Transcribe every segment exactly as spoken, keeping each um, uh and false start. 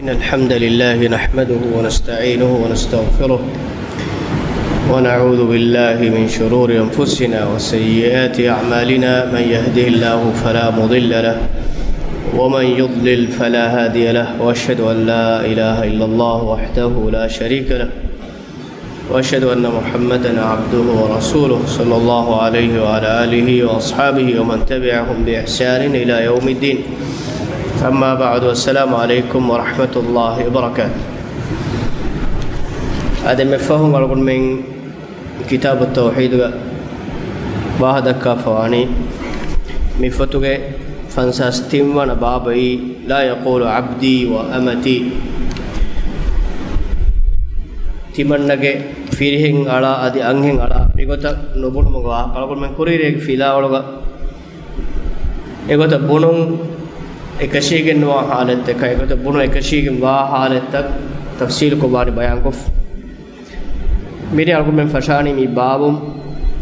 إن الحمد لله نحمده ونستعينه ونستغفره، ونعوذ بالله من شرور أنفسنا وسيئات أعمالنا. من يهده الله فلا مضل له، ومن يضلل فلا هادي له، وأشهد أن لا إله إلا الله وحده لا شريك له، وأشهد أن محمدا عبده ورسوله، صلى الله عليه وعلى آله وأصحابه ومن تبعهم بإحسان إلى يوم الدين. أما بعد، والسلام عليكم ورحمة الله وبركاته. އާދެ، މި ފަހުން އަޅުގަނޑުމެން ކިތާބު ތައުޙީދުގަ ވާހަކަ ދައްކާފަވާނީ، މި ފޮތުގެ ފަންސާސް ތިން ވަނަ ބާބައީ، لا يقول عبدي وأمتي. ތިމަންނަގެ ފިރިހެން އަޅާ އަދި އަންހެން އަޅާ މިގޮތަށް ނުބުނުމުގެ ވާހަކަ. އަޅުގަނޑުމެން ކުރީރޭގެ ފިލާވަޅުގަ އެގޮތަށް ބުނުން އެކަށީގެންވާ ޙާލަތްތަކާ، އެގޮތަށް ބުނުން އެކަށީގެންވާ ޙާލަތްތައް ތަފްޞީލުކޮށް ވާނީ ބަޔާންކޮށްފަ. މިރޭ އަޅުގަނޑުމެން ފަށާނީ މި ބާބުން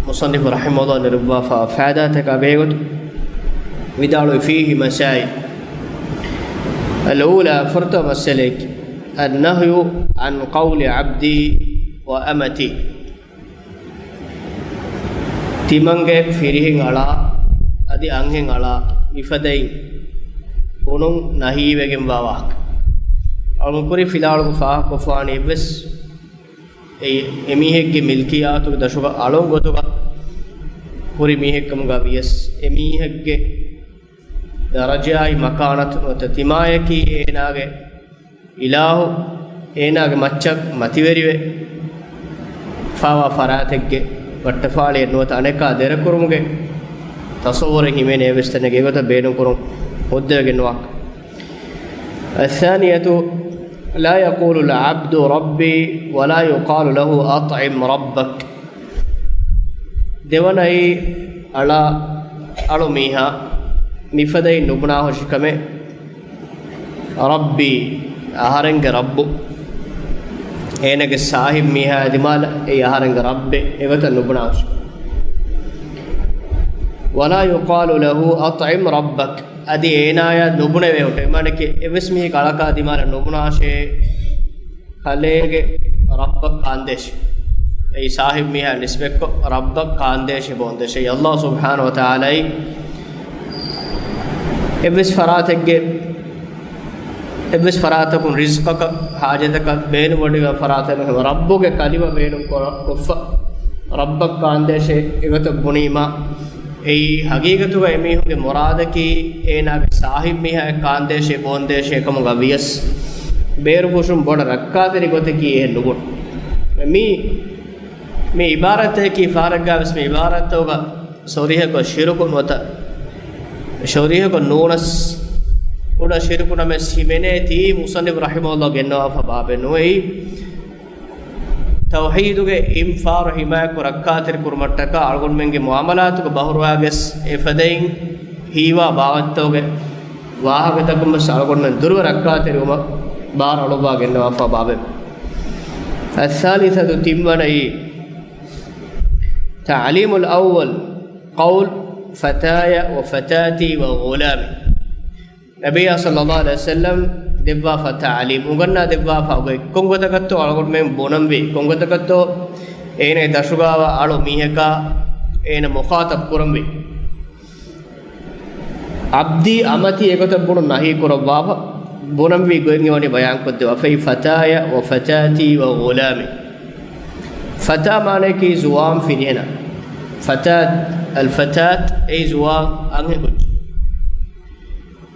މުޞައްނިފު ރަޙިމަހުﷲ ނެރުއްވާފާ ފައިދާތަކާ ބެހޭގޮތުން. ވިދާޅުވި، فيه مسائل. الأولى، ފުރަތަމަ މައްސަލައަކީ، النهي عن قول عبدي وأمتي. ތިމަންގެ ފިރިހެން އަޅާ އަދި އަންހެން އަޅާ މިފަދައިން ބުނުން ނަހީވެގެންވާ ވާހަކަ. އަޅުގަނޑު ކުރި ފިލާވަޅުގަ ފާހަގަކޮށްފާނީ އެއްވެސް އެ، އެމީހެއްގެ މިލްކިއްޔާތުގެ ދަށުގަ އަޅުން ގޮތުގަ ހުރި މީހެއްކަމުގަ ވިޔަސް، އެމީހެއްގެ ދަރަޖައާއި މަކާނަތު ނުވަތަ ތިމާޔަކީ އޭނާގެ އިލާހު، އޭނާގެ މައްޗަށް މަތިވެރިވެ ފާވާ ފަރާތެއްގެ ވައްޓަފާޅިއެއް ނުވަތަ އަނެއްކާ ދެރަކުރުމުގެ ތަޞައްވުރެއް ހިމެނޭ އެއްވެސް ތަނެއްގެ އެގޮތަށް ބޭނުންކުރުން ހުއްދަވެގެންވާ. الثانية، لا يقول العبد ربي ولا يقال له أطعم ربك. ދެވަނައީ، އަޅާ، އަޅު މީހާ މިފަދައިން ނުބުނާހުށިކަމެއް، ރައްބީ، އަހަރެންގެ ރައްބު، އޭނަގެ ސާހިބް މީހާ ދިމާލަށް އެއީ އަހަރެންގެ ރައްބޭ އެގޮތަށް ނުބުނާހުށި. ولا يقال له أطعم ربك. އަދި އޭނާޔަށް ނުބުނެވޭ ހުއްޓެ. މާނައަކީ އެއްވެސް މީހެއްގެ އަޅަކާ ދިމާލަށް ނުބުނާށޭ، ކަލޭގެ ރައްބަށް ކާންދޭށޭ. އެއީ ސާހިބް މީހާ ނިސްބަތްކޮށް ރައްބަށް ކާންދޭށޭ ބޯންދޭށޭ. އެއީ ﷲ ސުބްޙާނަހޫ ވަތަޢާލާއީ އެއްވެސް ފަރާތެއްގެ، އެއްވެސް ފަރާތަކުން ރިޒްޤަކަށް ޙާޖަތަކަށް ބޭނުންވަޑިގަން ފަރާތެއް ނުހެމަ ރައްބުގެ ކަލިމަ ބޭނުން ކޮ-، ކޮށްފަ ރައްބަށް ކާންދޭށޭ އެގޮތަށް ބުނީމާ، އެއީ ޙަޤީޤަތުގަ އެމީހުންގެ މުރާދަކީ އޭނާގެ ސާހިބް މީހާއަށް ކާންދޭށޭ ބޯންދޭށޭ ކަމުގަ ވިޔަސް، ބޭރުފުށުން ބޮޑަށް ރައްކާތެރި ގޮތަކީ އެހެން ނުބުނު. މި، މި ޢިބާރަތަކީ ފަހަރެއްގަ ވެސް މި ޢިބާރަތްތަކުގަ ޞަރީޙަކޮށް ޝިރުކު ނުވަތަ، ޞަރީޙަކޮށް ނޫނަސް، ކުޑަ ޝިރުކު ނަމަވެސް ހިމެނޭތީ މުޞައްނިފު ރަޙިމަހުﷲ ގެންނަވާފަ ބާބެއް ނުވެއީ. ތައުޙީދުގެ އިން ފާރު ޙިމާޔަތްކޮށް ރައްކާތެރި ކުރުމަށްޓަކާ އަޅުގަނޑުމެންގެ މުޢާމަލާތުގެ ބަހުރުވާގެސް އެފަދައިން ހީވާ ބާވަތްތަކުގެ ވާހަކަތަކުން ވެސް އަޅުގަނޑުމެން ދުރުވެ ރައްކާތެރިވުމަށް ބާރު އަޅުއްވާ ގެންނަވާފަ ބާބެއް. الثالثة، ތިންވަނައީ، تعليم الأول قول فتاي وفتاتي وغلامي. ނަބިއްޔާ ޞައްލައްލާހު ޢަލައިހި ވަސައްލަމް ދެއްވާފަ ތަޢުލީމް، އުނގަންނާ ދެއްވާފަ ގޮތް، ކޮންގޮތަކަށްތޯ އަޅުގަނޑުމެން ބުނަންވީ، ކޮންގޮތަކަށްތޯ އޭނަގެ ދަށުގާވާ އަޅު މީހަކާ އޭނަ މުޚާޠަބް ކުރަންވީ. ޢަބްދީ އަމަތީ އެގޮތަށް ބުނުން ނަހީ ކުރައްވާފަ، ބުނަންވީ ގޮތް އެވަނީ ބަޔާންކޮށްދެއްވާފައި، ފަތާޔަ ވަ ފަތާތީ ވަ ޣުލާމީ. ފަތާ މާނަޔަކީ ޒުވާން ފިރިހެނާ. ފަތާތް، އަލްފަތާތް، އެއީ ޒުވާން އަންހެންކުއްޖެއް.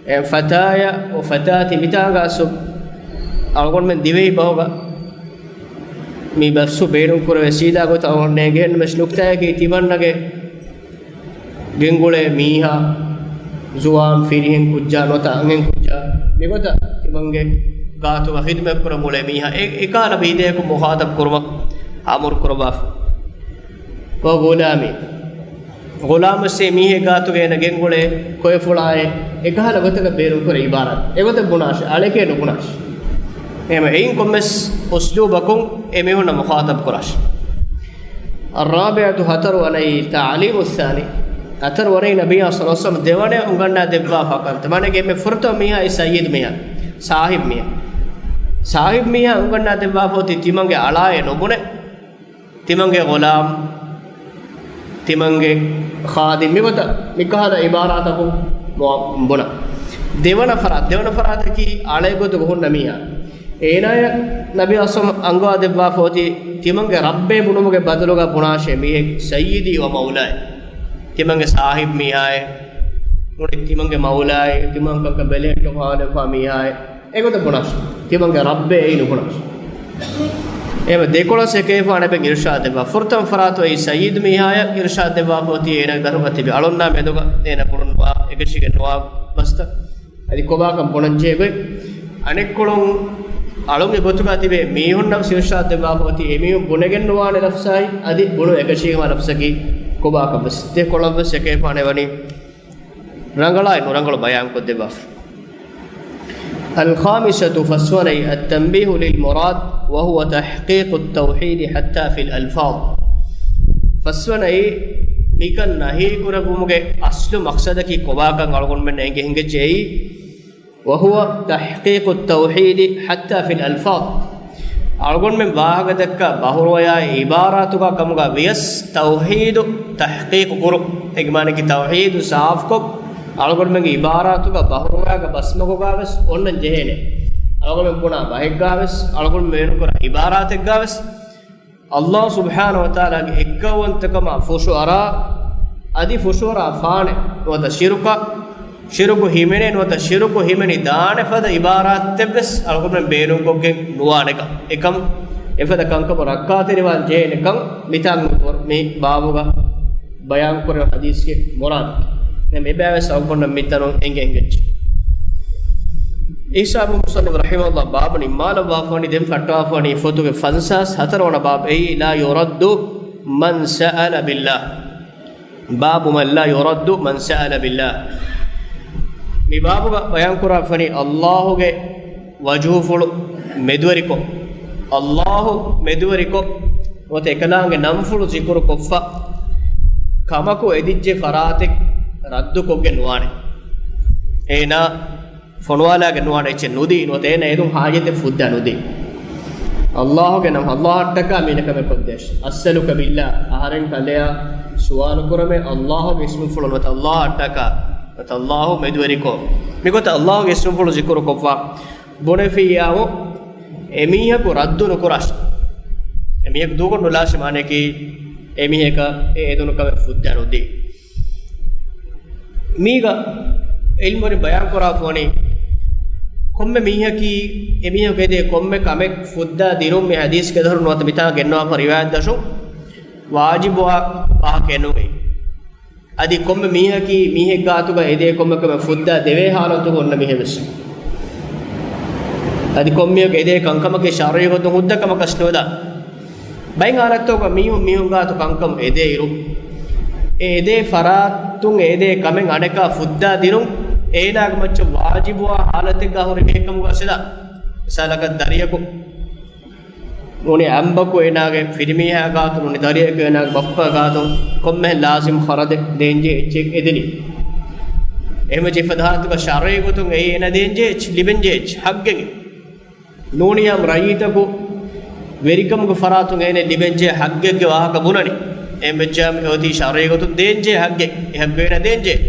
އެ ފަތާޔަ ވަ ފަތާތީ މިތާގަ އަސްލު އަޅުގަނޑުމެން ދިވެހި ބަހުގަ މި ބަސްފުޅު ބޭނުންކުރެވޭ ސީދާ ގޮތަށް އަޅުގަނޑު ނޭނގޭނެ މެސް ނުކްތާއަކީ ތިމަންނަގެ ގެންގުޅޭ މީހާ، ޒުވާން ފިރިހެން ކުއްޖާ ނުވަތަ އަންހެން ކުއްޖާ، މިގޮތަށް ތިމަންގެ ގާތުގަ ޚިދުމަތްކުރަން އުޅޭ މީހާ، އެ، އެކަހަލަ ބައިތަކުން މުޚާޠަބް ކުރުމަށް އަމުރު ކުރައްވާފަ. ވަ ޣުލާމީ. ޣުލާމަށޭ މީހެއް ގާތުގަ އޭނަ ގެންގުޅޭ ކޮއެފުޅާއޭ، އެކަހަލަ ގޮތަކަށް ބޭނުންކުރޭ ޢިބާރާތް. އެގޮތަށް ބުނާށޭ، އަޅެކޭ ނުބުނާށޭ. އެހެން އެއިން ކޮންމެސް އުސްލޫބަކުން އެމީހުންނަށް މުޚާޠަބް ކުރާށޭ. الرابعة، ހަތަރު ވަނައީ، تعليم الثاني. ހަތަރު ވަނައީ ނަބިއްޔާ ޞައްލައްލާހު ޢަލައިހި ވަސައްލަމް ދެވަނަ އުނގަންނާ ދެއްވާ ފަކަންތަ. މާނައަކީ އެންމެ ފުރަތަމަ މީހާ އެއީ ސައްޔިދު މީހާ، ސާހިބު މީހާ. ސާހިބް މީހާ އަންގަންނާ ދެއްވާފަ އޮތީ ތިމަންގެ އަޅާއޭ ނުބުނެ، ތިމަންގެ ޣުލާމް، ތިމަންގެ ޚާދިމް، މިގޮތަށް މިކަހަލަ އިބާރާތަކުން ބުނަން. ދެވަނަ ފަރާތް، ދެވަނަ ފަރާތަކީ އަޅޭ ގޮތުގަ ހުންނަ މީހާ. އޭނާޔަށް ނަބީ އަސްލަމް އަންގާ ދެއްވާފަ އޮތީ ތިމަންގެ ރައްބޭ ބުނުމުގެ ބަދަލުގަ ބުނާށޭ މީހެއް ސައްޔިދީ ވަ މައުލާޔަ. ތިމަންގެ ސާހިބް މީހާއޭ، ނޫނީ ތިމަންގެ މައުލާއޭ، ތިމަން ކަންކަން ބެލެހެއްޓި ހާލެއް ފާ މީހާއޭ. އެގޮތަށް ބުނާށޭ. ތިމަންގެ ރައްބޭ އެއީ ނުބުނާށޭ. އެހެންވެ ދެކޮޅަށް އެކަލޭގެފާނަށް އެބަ އިރުޝާދު ދެއްވާ. ފުރަތަމަ ފަރާތު އެއީ ސައްޔިދު މީހާޔަށް އިރުޝާދު ދެއްވާފަ އޮތީ އޭނާގެ ދަށުގަ ތިބި އަޅުންނާ މެދުގަ އޭނާ ބުނުންވާ، އެކަށީގެންވާ ބަސްތައް. އަދި ކޮބާކަން ބުނަންޖެހޭ ގޮތް. އަނެއްކޮޅުން އަޅުންގެ ގޮތުގަ ތިބޭ މީހުންނަށް އިރުޝާދު ދެއްވާފަ އޮތީ އެމީހުން ބުނެގެން ނުވާނެ ލަފްޒާއި އަދި ބުނު އެކަށީގެންވާ ލަފްޒަކީ ކޮބާކަން ވެސް. ދެކޮޅަށް ވެސް އެކަލޭގެފާނަށް ވަނީ ރަނގަޅާއި ނުރަނގަޅު ބަޔާންކޮށްދެއްވާފަ. الخامسة، ފަސްވަނައި، التنبيه للمراد وهو تحقيق التوحيد حتى في الألفاظ. ފަސްވަނައި، މިކަން ނަހީކުރެއްވުމުގެ އަސްލު މަޤްޞަދަކީ ކޮބާކަން އަޅުގަނޑުމެން އެނގި ހިނގައްޖެ އެއީ، وهو تحقيق التوحيد حتى في الألفاظ. އަޅުގަނޑުމެން ވާހަކަދައްކާ ބަހުރުވަޔާ އިބާރާތުގަ ކަމުގަ ވިޔަސް ތައުޙީދު ތަޙްޤީޤު ކުރުން. އޭގެ މާނައަކީ ތައުޙީދު ސާފުކޮށް، އަޅުގަނޑުމެންގެ އިބާރާތުގަ ބަހުރުވަޔާގެ ބަސްމަގުގަ ވެސް އޮންނަން ޖެހޭނެ. އަޅުގަނޑުމެން ބުނާ ބަހެއްގަ ވެސް، އަޅުގަނޑުމެން ބޭނުންކުރާ އިބާރާތެއްގަ ވެސް، ﷲ ސުބްޙާނަހޫ ވަތަޢާލާގެ އެއްގައުވަންތަކަމާ ފުށުއަރާ، އަދި ފުށުއަރާ ފާނެ ނުވަތަ ޝިރުކަށް، ޝިރުކު ހިމެނޭ ނުވަތަ ޝިރުކު ހިމެނި ދާނެ ފަދަ އިބާރާތެއްވެސް އަޅުގަނޑުމެން ބޭނުންކޮށްގެން ނުވާނެކަން. އެކަމް އެފަދަ ކަންކަމުން ރައްކާތެރިވާން ޖެހޭނެކަން މިތާނގަ މި ބާބުގަ ބަޔާންކުރެވޭ ޙަދީޘްގެ މުރާދަކީ. ދެން މިބައިވެސް އަޅުގަނޑަށް މިތަނުން އެނގި އެނގިއްޖެ. އިހްސާބު މުޞައްނިފު ރަޙިމަހުﷲ ބާބު ނިންމާލައްވާފަވަނީ ދެން ފައްޓަވާފަވަނީ ފޮތުގެ ފަންސާސް ހަތަރު ވަނަ ބާބު އެއީ لا يرد من سأل بالله. باب من لا يرد من سأل بالله. މި ބާބުގަ ބަޔާންކުރާފަނީ ﷲ ގެ ވަޖުހުފުޅު މެދުވެރިކޮށް، ﷲ މެދުވެރިކޮށް ނުވަތަ އެކަލާނގެ ނަންފުޅު ޒިކުރު ކޮށްފަ ކަމަކު އެދިއްޖެ ފަރާތެއް ރައްދުކޮށްގެން ނުވާނެ. އޭނާ ފޮނުވާލާގެން ނުވާނެ އެއްޗެއް ނުދީ ނުވަތަ އޭނަ އެދުން ހާޖަތެއް ފުއްދާ ނުދީ. ﷲ ގެ ނަމަ، ﷲ އަށްޓަކާ މީނަ ކަމެއް ކޮށްދޭށި. أسألك بالله، އަހަރެން ކަލެއާ ސުވާލު ކުރަމޭ ﷲ ގެ އިސްމުފުޅުން ނުވަތަ ﷲ އަށްޓަކާ، ނުވަތަ ﷲ މެދުވެރިކޮށް. މިގޮތަށް ﷲ ގެ އިސްމުފުޅު ޒިކުރު ކޮށްފަ ބުނެފިއްޔާމު، އެމީހަކު ރައްދު ނުކުރާށި. އެމީހަކު ދޫކޮށް ނުލާށި މާނައަކީ، އެމީހަކަށް އެ އެދުނު ކަމެއް ފުއްދާ ނުދީ. މީގަ ޢިލްމުވެރިން ބަޔާންކުރާފަވަނީ، ކޮންމެ މީހަކީ، އެމީހަކު އެދޭ ކޮންމެ ކަމެއް ފުއްދާ ދިނުން މި ޙަދީޘްގެ އަދުހަރު ނުވަތަ މިތާ ގެންނަވާފަ ރިވާޔަތް ދަށުން ވާޖިބުވާ ވާހަކައެއް ނޫން. އަދި ކޮންމެ މީހަކީ މީހެއްގާތުގަ އެދޭ ކޮންމެ ކަމެއް ފުއްދާ ދެވޭ ޙާލަތުގަ އޮންނަ މީހެއް ވެސް. އަދި ކޮންމެއަކު އެދޭ ކަންކަމަކީ ޝަރުޢީ ގޮތުން ހުއްދަ ކަމަކަށް ނުވެދާނެ. ބައެއް ޙާލަތުގަ މީހުން މީހުންގާތު ކަންކަމު އެދޭއިރު، އެ އެދޭ ފަރާތުން އެދޭ ކަމެއް އަނެކާ ފުއްދާ ދިނުން އޭނާގެ މައްޗަށް ވާޖިބުވާ ޙާލަތެއްގަ ހުރި މީހެއްކަމުގަ އަސްލަ. މިސާލަކަށް ދަރިޔަކު ނޫނީ އަނބަކު އޭނާގެ ފިރިމީހާ ގާތު ނޫނީ ދަރިޔަކު އޭނާގެ ބައްޕަ ގާތު ކޮންމެހެން ލާޒިމް ޚަރަދެއް ދޭންޖެހޭ އެއްޗެއް އެދެނީ. އެހެންވެއްޖެ އެފަދަ ޙާލަތުގަ ޝަރުޢީ ގޮތުން އެއީ އޭނާ ދޭންޖެހޭ އެއްޗެއް، ލިބެންޖެހޭ އެއްޗެއް، ޙައްޤެއް. ނޫނިޔާމް ރައްޔިތަކު ވެރިކަމުގެ ފަރާތުން އޭނަ ލިބެންޖެހޭ ޙައްޤެއްގެ ވާހަކަ ބުނަނީ. އެހެންވެއްޖާމަ އެއޮތީ ޝަރުޢީ ގޮތުން ދޭންޖެހޭ ޙައްޤެއް. އެ ޙައްޤު އޭނަ ދޭންޖެހޭ.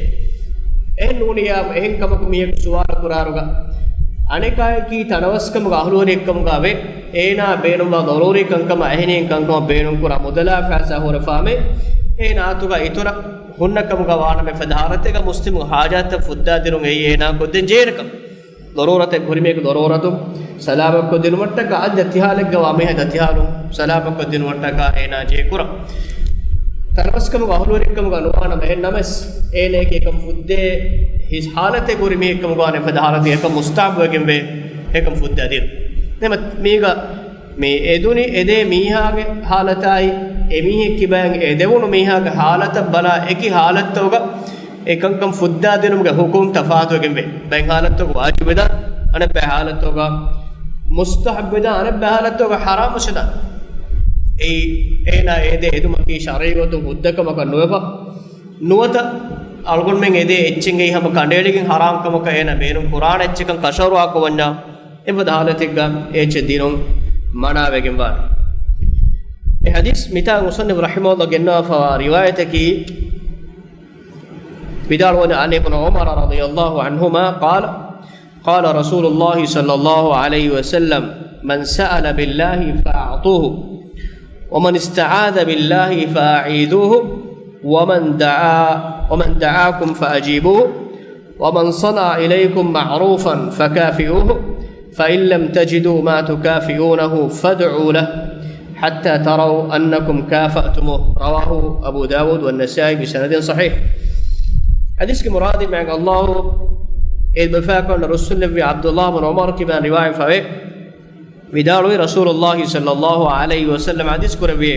އެހެން ނޫނިޔާމް އެހެން ކަމަކު މީހަކު ސުވާލު ކުރާއިރުގަ އަނެކާއަކީ ތަނަވަސްކަމުގެ އަހުލުވެރިއެއްކަމުގަ ވެ، އޭނާ ބޭނުންވާ ޟަރޫރީ ކަންކަމާ އެހެނިހެން ކަންކަމަށް ބޭނުންކުރާ މުދަލާ ފައިސާ ހުރެފާމެ، އޭނާ އަތުގަ އިތުރަށް ހުންނަ ކަމުގަ ވާނަމޭ ފަދަ ޙާލަތެއްގަ މުސްލިމު ޙާޖާތްތައް ފުއްދާދިނުން އެއީ އޭނާ ކޮށްދޭން ޖެހޭނެ ކަމެއް. ޟަރޫރަތެއް ހުރި މީހަކު ޟަރޫރަތު ސަލާމަތްކޮށްދިނުމަށްޓަކާ އަދި ދަތި ޙާލެއްގަ ވާ މީހާ ދަތި ޙާލު ސަލާމަތްކޮށްދިނުމަށްޓަކާ އޭނާ ޖެހޭ ކުރަން. ތަނަވަސްކަމުގެ އަހުލުވެރިކަމުގަ ނުވާނަމަ އެހެން ނަމަވެސް، އޭނައަކީ އެކަން ފުއްދޭ ހިސް ޙާލަތެއް ހުރި މީހެއްކަމުގަ ވާނަމޭ ފަދަ ޙާލަތެއް އެކަން މުސްތަޙައްބުވެގެންވޭ، އެކަން ފުއްދާދިނުން. ނަމަ މީގަ މި އެދުނި އެދޭ މީހާގެ ޙާލަތާއި، އެމީހެއް ކިބައިން އެދެވުނު މީހާގެ ޙާލަތަށް ބަލާ އެކި ޙާލަތްތަކުގަ އެ ކަންކަން ފުއްދާދިނުމުގެ ޙުކުމް ތަފާތުވެގެންވޭ. ބައެއް ޙާލަތްތަކުގަ ވާޖިބުވެދާނެ، އަނެއްބައި ޙާލަތްތަކުގަ މުސްތަޙައްބުވެދާނެ، އަނެއްބައި ޙާލަތްތަކުގަ ޙަރާމްވެސްވެދާނެ. އެއީ އޭނާ އެދޭ އެދުމަކީ ޝަރުޢީ ގޮތުން ހުއްދަކަމަކަށް ނުވެފަ، ނުވަތަ އަޅުގަނޑުމެން އެދޭ އެއްޗެއްގައި ހަމަ ކަނޑައެޅިގެން ޙަރާމްކަމަކަށް އޭނާ ބޭނުން ކުރާނެ އެއްޗެއްކަން ކަށަވަރުވާކަށް ވަންޏާ، އެފަދަ ހާލަތެއްގަ އެއްޗެއް ދިނުން މަނާވެގެންވާނެ. އެ ޙަދީޘް މިތާ މުޞައްނިފު ރަޙިމަހުﷲ ގެންނަވާފަވާ ރިވާޔަތަކީ، ވިދާޅުވަނީ، عن ابن عمر رضي الله عنهما قال، قال رسول الله صلى الله عليه وسلم، من سأل بالله فأعطوه، ومن استعاذ بالله فأعيذوه، ومن دعا، ومن دعاكم فأجيبوه، ومن صنع إليكم معروفا فكافئوه، فإن لم تجدوا ما تكافئونه فادعوا له حتى تروا أنكم كافأتموه. رواه أبو داود والنسائي بسند صحيح. ޙަދީޘްގެ މުރާދު މާތް ﷲ އެ ބަފާކޮން ރުއްސުންލެއްވި ޢަބްދުﷲ ބިން ޢުމަރު ކިބާން ރިވާޔަތް ފަވޭ. ވިދާޅުވި ރަސޫލުﷲ ޞައްލަﷲ ޢަލައިހި ވަސައްލަމަ ޙަދީޘް ކުރެއްވި،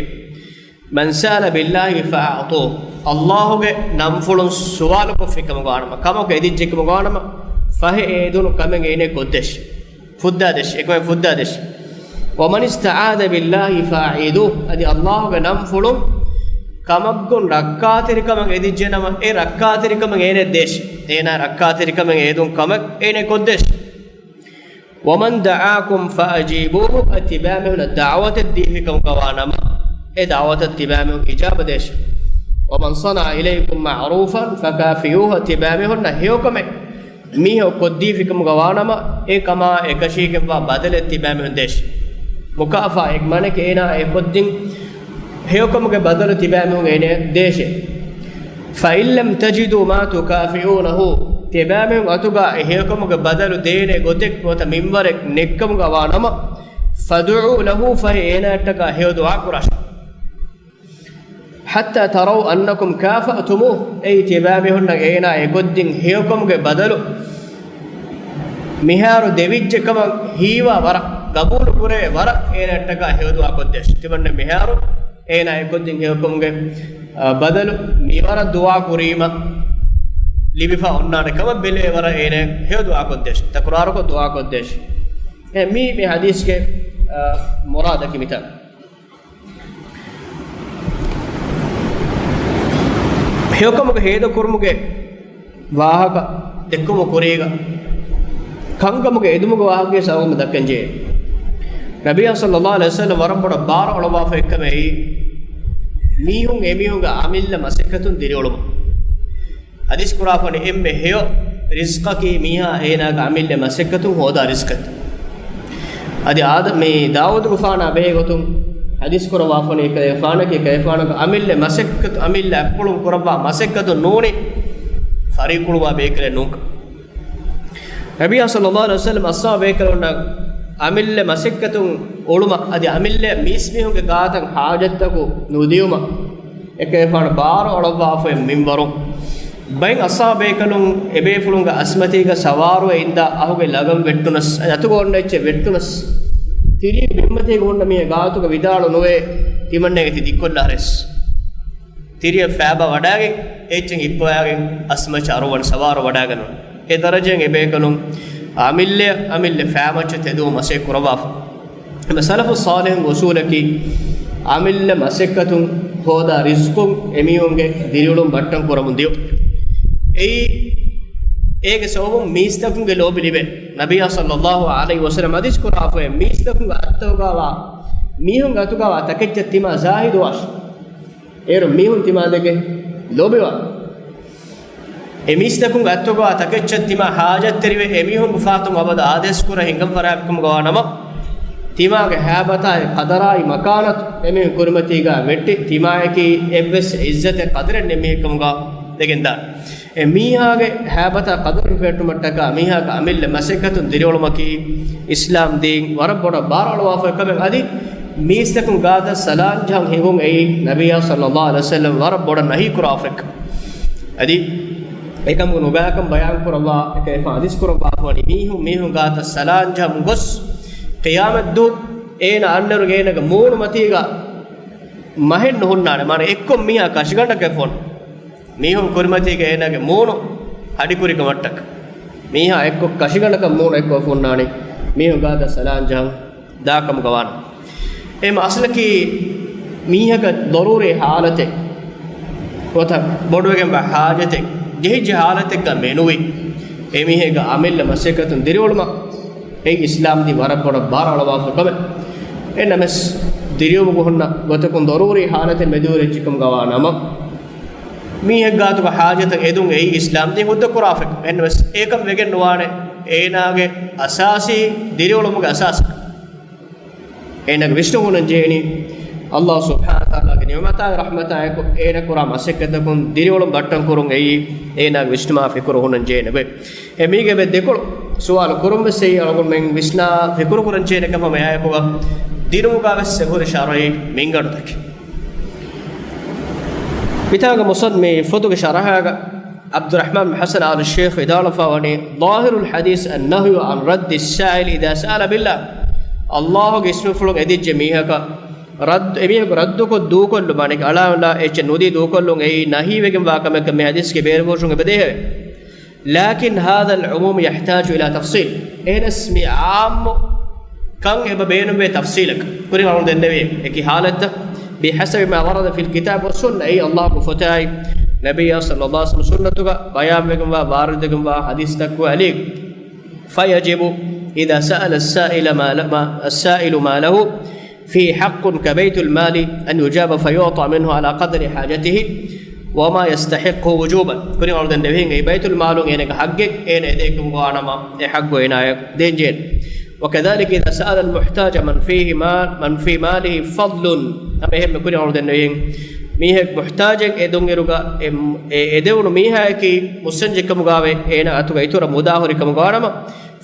من سأل بالله فأعطوه، ﷲ ގެ ނަންފުޅުން ސުވާލުކޮށްފި ކަމުގަ ވާނަމަ، ކަމަކު އެދިއްޖެ ކަމުގަ ވާނަމަ، ފަހެ އެ އެދުނު ކަމެއް އޭނަ ކޮށްދޭށި، ފުއްދާދޭށި، އެކަމެއް ފުއްދާދޭށި. ومن استعاذ بالله فأعيذوه، އަދި ﷲ ގެ ނަންފުޅުން ކަމަށްގުން ރައްކާތެރިކަމަށް އެދިއްޖެނަމަ، އެ ރައްކާތެރިކަމެއް އޭނަ ދޭށި، އޭނާ ރައްކާތެރިކަމެއް އެދުން ކަމެއް އޭނަ ކޮށްދޭށި. ومن دعاكم فأجيبوه، އަދި ތިބާމީހުންނަށް ދަޢުވަތެއް ދީފިކަމުގަ ވާނަމަ، އެ ދަޢުވަތަށް ތިބާމީހުން އިޖާބަ ދޭށި. ومن صنع إليكم معروفا فكافئوه، ތިބާމީހުންނަށް ހެޔޮކަމެއް މީހަކު ކޮށްދީފިކަމުގަ ވާނަމަ، އެ ކަމާ އެކަށީގެންވާ ބަދަލެއް ތިބާމީހުން ދޭށި. މުކާފާ އެ މާނައަކީ އޭނާ އެ ކޮށްދިން ހެޔޮކަމުގެ ބަދަލު ތިބާމީހުން އޭނަ ދޭށޭ. فإن لم تجدوا ما تكافئونه، ތިބާމީހުން އަތުގަ އެ ހެޔޮކަމުގެ ބަދަލު ދޭނެ ގޮތެއް ނުވަތަ މިންވަރެއް ނެތްކަމުގަ ވާ ނަމަ، فادعوا له، ފަހެ އޭނާއަށްޓަކާ ހެޔޮ ދުޢާ ކުރާށި. حتى تروا أنكم كافأتموه، އެއީ ތިބާމީހުންނަށް އޭނާ އެ ކޮށްދިން ހެޔޮކަމުގެ ބަދަލު މިހާރު ދެވިއްޖެ ކަމަށް ހީވާ ވަރަށް، ގަބޫލު ކުރެވޭ ވަރަށް އޭނައަށްޓަކާ ހެޔޮ ދުޢާ ކޮށްދޭށި. ތިމަންނަ މިހާރު އޭނާ އެ ކޮށްދިން ހެޔޮކަމުގެ، އަ، ބަދަލު މިވަރަށް ދުޢާ ކުރީމަ ލިބިފަ އޮންނާނެ ކަމަށް ބެލެވޭ ވަރަށް އޭނަ ހެޔޮ ދުޢާ ކޮށްދޭށި. ތަކުރާރުކޮށް ދުޢާ ކޮށްދޭށި. އެ މީ، މި ޙަދީޘްގެ، އަ، މުރާދަކީ މިތާ. ހެޔޮކަމުގެ ހޭދަކުރުމުގެ ވާހަކަ ދެއްކުމުގެ ކުރީގަ، ކަންކަމުގެ އެދުމުގެ ވާހަކައެއް ސަބަބުން ދައްކަންޖެހޭ. ނަބިއްޔާ ޞައްލަﷲ ޢަލައިހި ވަސައްލަމަ ވަރަށް ބޮޑަށް ބާރު އަޅުއްވާފަ އެއްކަމެއް އެއީ، މީހުން އެމީހުންގެ އަމިއްލަ މަސައްކަތުން ދިރިއުޅުމަށް. ޙަދީޘް ކުރާފަނި އެންމެ ހެޔޮ ރިޒްޤަކީ މީހާ އޭނާގެ އަމިއްލަ މަސައްކަތުން ހޯދާ ރިޒްޤެއް. އަދި އާދަ، މި ދާވޫދުގެފާނާ ބެހޭ ގޮތުން ޙަދީޘް ކުރައްވާފަނީ ކަލޭފާނަކީ ކަލޭފާނަކަށް އަމިއްލަ މަސައްކަތު، އަމިއްލަ އަތްޕުޅުން ކުރައްވާ މަސައްކަތު ނޫނީ ފަރީކުޅުވާ ބޭކަލެއް ނޫންކަން. ނަބިއްޔާ ޞައްލަﷲ ޢަލައިހި ވަސައްލަމަ އަޞްޙާބު ބޭކަލުންނަށް އަމިއްލަ މަސައްކަތުން އުޅުމަށް އަދި އަމިއްލަ މީސްމީހުންގެ ގާތަށް ޙާޖަތްތަކު ނުދިޔުމަށް އެކަލޭފާނު ބާރު އަޅުއްވާފައި މިންވަރުން. ބައެއް އަޞްޙާބު ބޭކަލުން އެބޭފުޅުންގެ އަސްމަތީގަ ސަވާރުވެ އިންދާ އަހުގެ ލަގަން ވެއްޓުނަސް، އަތުގަ އޮންނަ އެއްޗެއް ވެއްޓުނަސް، ތިރީ ބިންމަތީގަ ހުންނަ މީހާ ގާތުގަ ވިދާޅު ނުވޭ، ތިމަންނައަށް އެތި ދިއްކޮށްލާރޭސް. ތިރިއަށް ފައިބާ ވަޑާގެން، އެއްޗެއް ހިއްޕަވާގެން އަސްމައްޗަށް އަރުވަން ސަވާރު ވަޑާގަންނަ. އެ ދަރަޖައިން އެބޭކަލުން އަމިއްލަ، އަމިއްލަ ފައިމައްޗަށް ތެދުވުމަށް މަސައްކަތް ކުރައްވާފަ. އެމަ ސަލަފު ޞާލިޙުންގެ އުޞޫލަކީ، އަމިއްލަ މަސައްކަތުން ހޯދާ ރިޒްޤުން އެމީހުންގެ ދިރިއުޅުން ބައްޓަން ކުރަމުން ދިޔުން. އެއީ، އޭގެ ސަބަބުން މީސްތަކުންގެ ލޯބި ލިބޭ. ނަބިއްޔާ ޞައްލަﷲ ޢަލައިހި ވަސައްލަމަ ޙަދީޘް ކުރާފައި، މީސްތަކުންގެ އަތްތަކުގަވާ، މީހުންގެ އަތުގަވާ ތަކެއްޗަށް ތިމާ ޒާހިދުވާށި. އޭރު މީހުން ތިމާ ދެކެ ލޯބިވާ. އެ މީސްތަކުންގެ އަތްތަކުގަވާ ތަކެއްޗަށް ތިމާ ޙާޖަތްތެރިވެ، އެމީހުންގެ ފާތުން އަބަދު އާދޭސް ކުރަ ހިނގަން ފަރާތްކަމުގަވާ ނަމަ، ތިމާގެ ހައިބަތާއި ޤަދަރާއި މަކާނަތު އެމީހުން ކުރިމަތީގަ ވެއްޓި، ތިމާއަކީ އެއްވެސް ޢިއްޒަތެއް ޤަދަރެއް ނެތް މީހެއްކަމުގަ ވެގެންދާނެ. އެ މީހާގެ ހައިބަތާ ޤަދަރު ހިފެހެއްޓުމަށްޓަކާ މީހާގެ އަމިއްލަ މަސައްކަތުން ދިރިއުޅުމަކީ އިސްލާމް ދީން ވަރަށް ބޮޑަށް ބާރު އަޅުވާފައި ކަމެއް. އަދި މީސްތަކުން ގާތަށް ސަލާން ޖަހަން ހިނގުން އެއީ ނަބިއްޔާ ޞައްލަﷲ ޢަލައިހި ވަސައްލަމަ ވަރަށް ބޮޑަށް ނަހީ ކުރާފައި ކަމެއް. އަދި އެކަމުގެ ނުބައިކަން ބަޔާން ކުރައްވާ އެކަލޭފާނު ޙަދީޘް ކުރައްވާފަވަނީ މީހުން މީހުން ގާތަށް ސަލާން ޖަހަން ގޮސް ޤިޔާމަތްދުވަހު އޭނަ އަންނައިރު އޭނަގެ މޫނު މަތީގަ މަހެއް ނުހުންނާނެ. މާނަ އެއްކޮށް މީހާ ކަށިގަނޑަކަށް ފޯން. މީހުން ކުރިމަތީގަ އޭނާގެ މޫނު ހަޑިކުރި ކަމަށްޓަކަ. މީހާ އެއްކޮށް ކަށިގަނޑަކަށް މޫނު އެއްކޮށް ފުންނާނެ. މީހުން ގާތަށް ސަލާން ޖަހަން ދާކަމުގަ ވާނަމަ. އެމަ އަސްލަކީ މީހަކަށް ޟަރޫރީ ޙާލަތެއް ނުވަތަ ބޮޑުވެގެންވާ ޙާޖަތެއް ޖެހިއްޖެ ޙާލަތެއްގަ މެނުވީ އެމީހެއްގެ އަމިއްލަ މަސައްކަތުން ދިރިއުޅުމަށް. އެއީ އިސްލާމް ދީން ވަރަށް ބޮޑަށް ބާރު އަޅުވާފަ ކަމެއް. އެންނަމެސް ދިރިއުޅުމުގެ ހުންނަ ގޮތަކުން ޟަރޫރީ ޙާލަތެއް މެދުވެރިވެއްޖެކަމުގަ ވާ ނަމަ، މީހެއް ގާތުގަ ޙާޖަތަށް އެދުން އެއީ އިސްލާމް ދީން ހުއްދަ ކުރާފަ. އެންނަމެސް އެކަން ވެގެން ނުވާނެ. އޭނާގެ އަސާސީ ދިރިއުޅުމުގެ އަސާސް އޭނާގެ ވިސްނުން ހުންނަން ޖެހޭނީ، ﷲ ސުބްޙާނަހޫ ވަތަޢާލާގެ ނިޢުމަތާއި ރަޙްމަތާއެކު އޭނާ ކުރާ މަސައްކަތަކުން ދިރިއުޅުން ބައްޓަން ކުރުން އެއީ އޭނާގެ ވިސްނުމާ ފިކުރު ހުންނަން ޖެހޭނެ ގޮތް. އެ މީގެ އެބަ ދެކޮޅު ސުވާލު ކުރުން ވެސް އެއީ އަޅުގަނޑުމެން ވިސްނާ ފިކުރު ކުރަން ޖެހޭނެ ކަމަށް ހަމަ އެއާއެކުގަ ދިނުމުގަ ވެސް އެބަހުރި ޝަރުޢީ މިންގަނޑުތަކެއް. މިތާގަ މުޞައް މި ފޮތުގެ ޝަރަޙާގަ ޢަބްދުއްރަޙްމާން ޙަސަން އާލު ޝޭޚް ވިދާޅުވެފަ ވަނީ، ظاهر الحديث النهي عن رد السائل إذا سأل بالله. ﷲ ގެ އިސްމުފުޅުން އެދިއްޖެ މީހަކަށް ރައްދު، އެމީހަކު ރައްދުކޮށް ދޫކޮށްލުމާ، އަޅާންލާ އެއްޗެއް ނުދީ ދޫކޮށްލުން އެއީ ނަހީ ވެގެން ވާ ކަމެއްކަން މި ޙަދީޘްގެ ބޭރުފުރުޝުން އެބަ ދޭހަވޭ. لكن هذا العموم يحتاج إلى تفصيل. އެހެނަސް މި ޢާއްމު ކަން އެބަ ބޭނުންވޭ ތަފްޞީލަކަށް. ކުރިން އަޅުގަނޑު ދެންނެވި އެކި ޙާލަތްތައް، بحسب ما ورد في الكتاب والسنة، އެއީ ﷲ ގެ ފޮތާއި ނަބިއްޔާ ޞައްލައްލާހު ޢަލައިހި ވަސައްލަމް ސުންނަތުގަ ބަޔާންވެގެންވާ، ވާރިދުވެގެންވާ ޙަދީޘްތަކުގެ އަލީގަ. فيجب إذا سأل السائل ما ل-، ما، السائل ما له فيه حق كبيت المال أن يجاب فيعطى منه على قدر حاجته وما يستحقه وجوبا. ކުރިން އަޅުގަނޑު ދެންނެވިހެން އެއީ ބައިތުލް މާލުން އޭނަގެ ޙައްޤެއް، އޭނަ އެދޭކަމުގަ ވާނަމަ އެ ޙައްޤު އޭނާޔަށް ދޭންޖެހޭނެ. وكذلك إذا سأل المحتاج من فيه ما، من في ماله فضل. ހަމަ އެހެންމެ ކުރިން އަޅުގަނޑު ދެންނެވިހެން މީހެއް މުޙްތާޖެއް އެދުންއިރުގަ އެ، އެ އެދެވުނު މީހާޔަކީ މުއްސަންޖެއްކަމުގަވެ އޭނާ އަތުގަ އިތުރަށް މުދާ ހުރިކަމުގަ ވާނަމަ،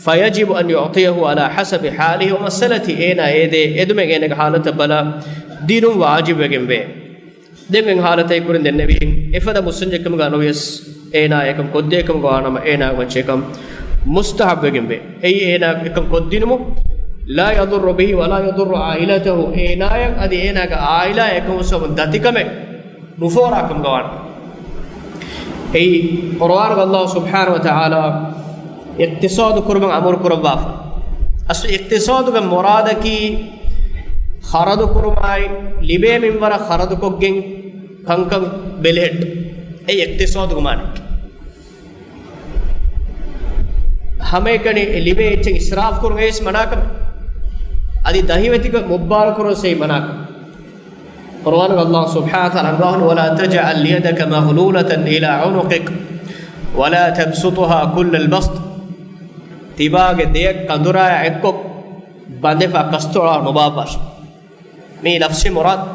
فيجب أن يعطيه على حسب حاله ومسألته، އޭނާ އެދޭ އެދުމެއް އޭނާގެ ޙާލަތަށް ބަލާ ދިނުން ވާޖިބުވެގެންވޭ. ދެން އެ ޙާލަތަކީ ކުރިން ދެންނެވިހެން އެފަދަ މުއްސަންޖެއްކަމުގަ ނުވިޔަސް އޭނާ އެކަން ކޮށްދޭކަމުގަ ވާނަމަ އޭނާގެ މައްޗަށް އެކަން މުސްތަޙައްބުވެގެންވޭ. އެއީ އޭނާ އެކަން ކޮށްދިނުމު، لا يضر به ولا يضر عائلته، އޭނާޔަށް އަދި އޭނާގެ ޢާއިލާއަށް އެކަމު ސަބަބުން ދަތިކަމެއް ނުފޯރާކަމުގަ ވާނަމަ. އެއީ ޤުރުއާނުގަ ﷲ ސުބްޙާނަހޫ ވަތަޢާލާ އިޤްތިޞާދު ކުރުމަށް އަމުރު ކުރައްވާފަ. އަސްލު އިޤްތިޞާދުގެ މުރާދަކީ ޚަރަދު ކުރުމާއި ލިބޭ މިންވަރަށް ޚަރަދުކޮށްގެން ކަންކަން ބެލެހެއްޓުން. އެއީ އިޤްތިޞާދުގެ މާނައަކީ. ހަމައެކަނި ލިބޭ އެއްޗެއް އިސްރާފު ކުރުން އެއީ މަނާކަމެއް. އަދި ދަހިވެތިކޮށް މުއްބާރު ކުރުން އެއީ މަނާކަމެއް. ޤުރުއާނުގަ ﷲ ސުބްޙާނަހޫ ވަތަޢާލާ އަންގަވަނީ، ولا تجعل يدك مغلولة إلى عنقك ولا تبسطها كل البسط. ތިބާގެ ދެއަތް ކަނދުރާޔާ އެއްކޮށް ބަނދެފަ ކަސްތޮޅާ ނުބާއްވާށި. މީ ލަފްޒީ މުރާދު.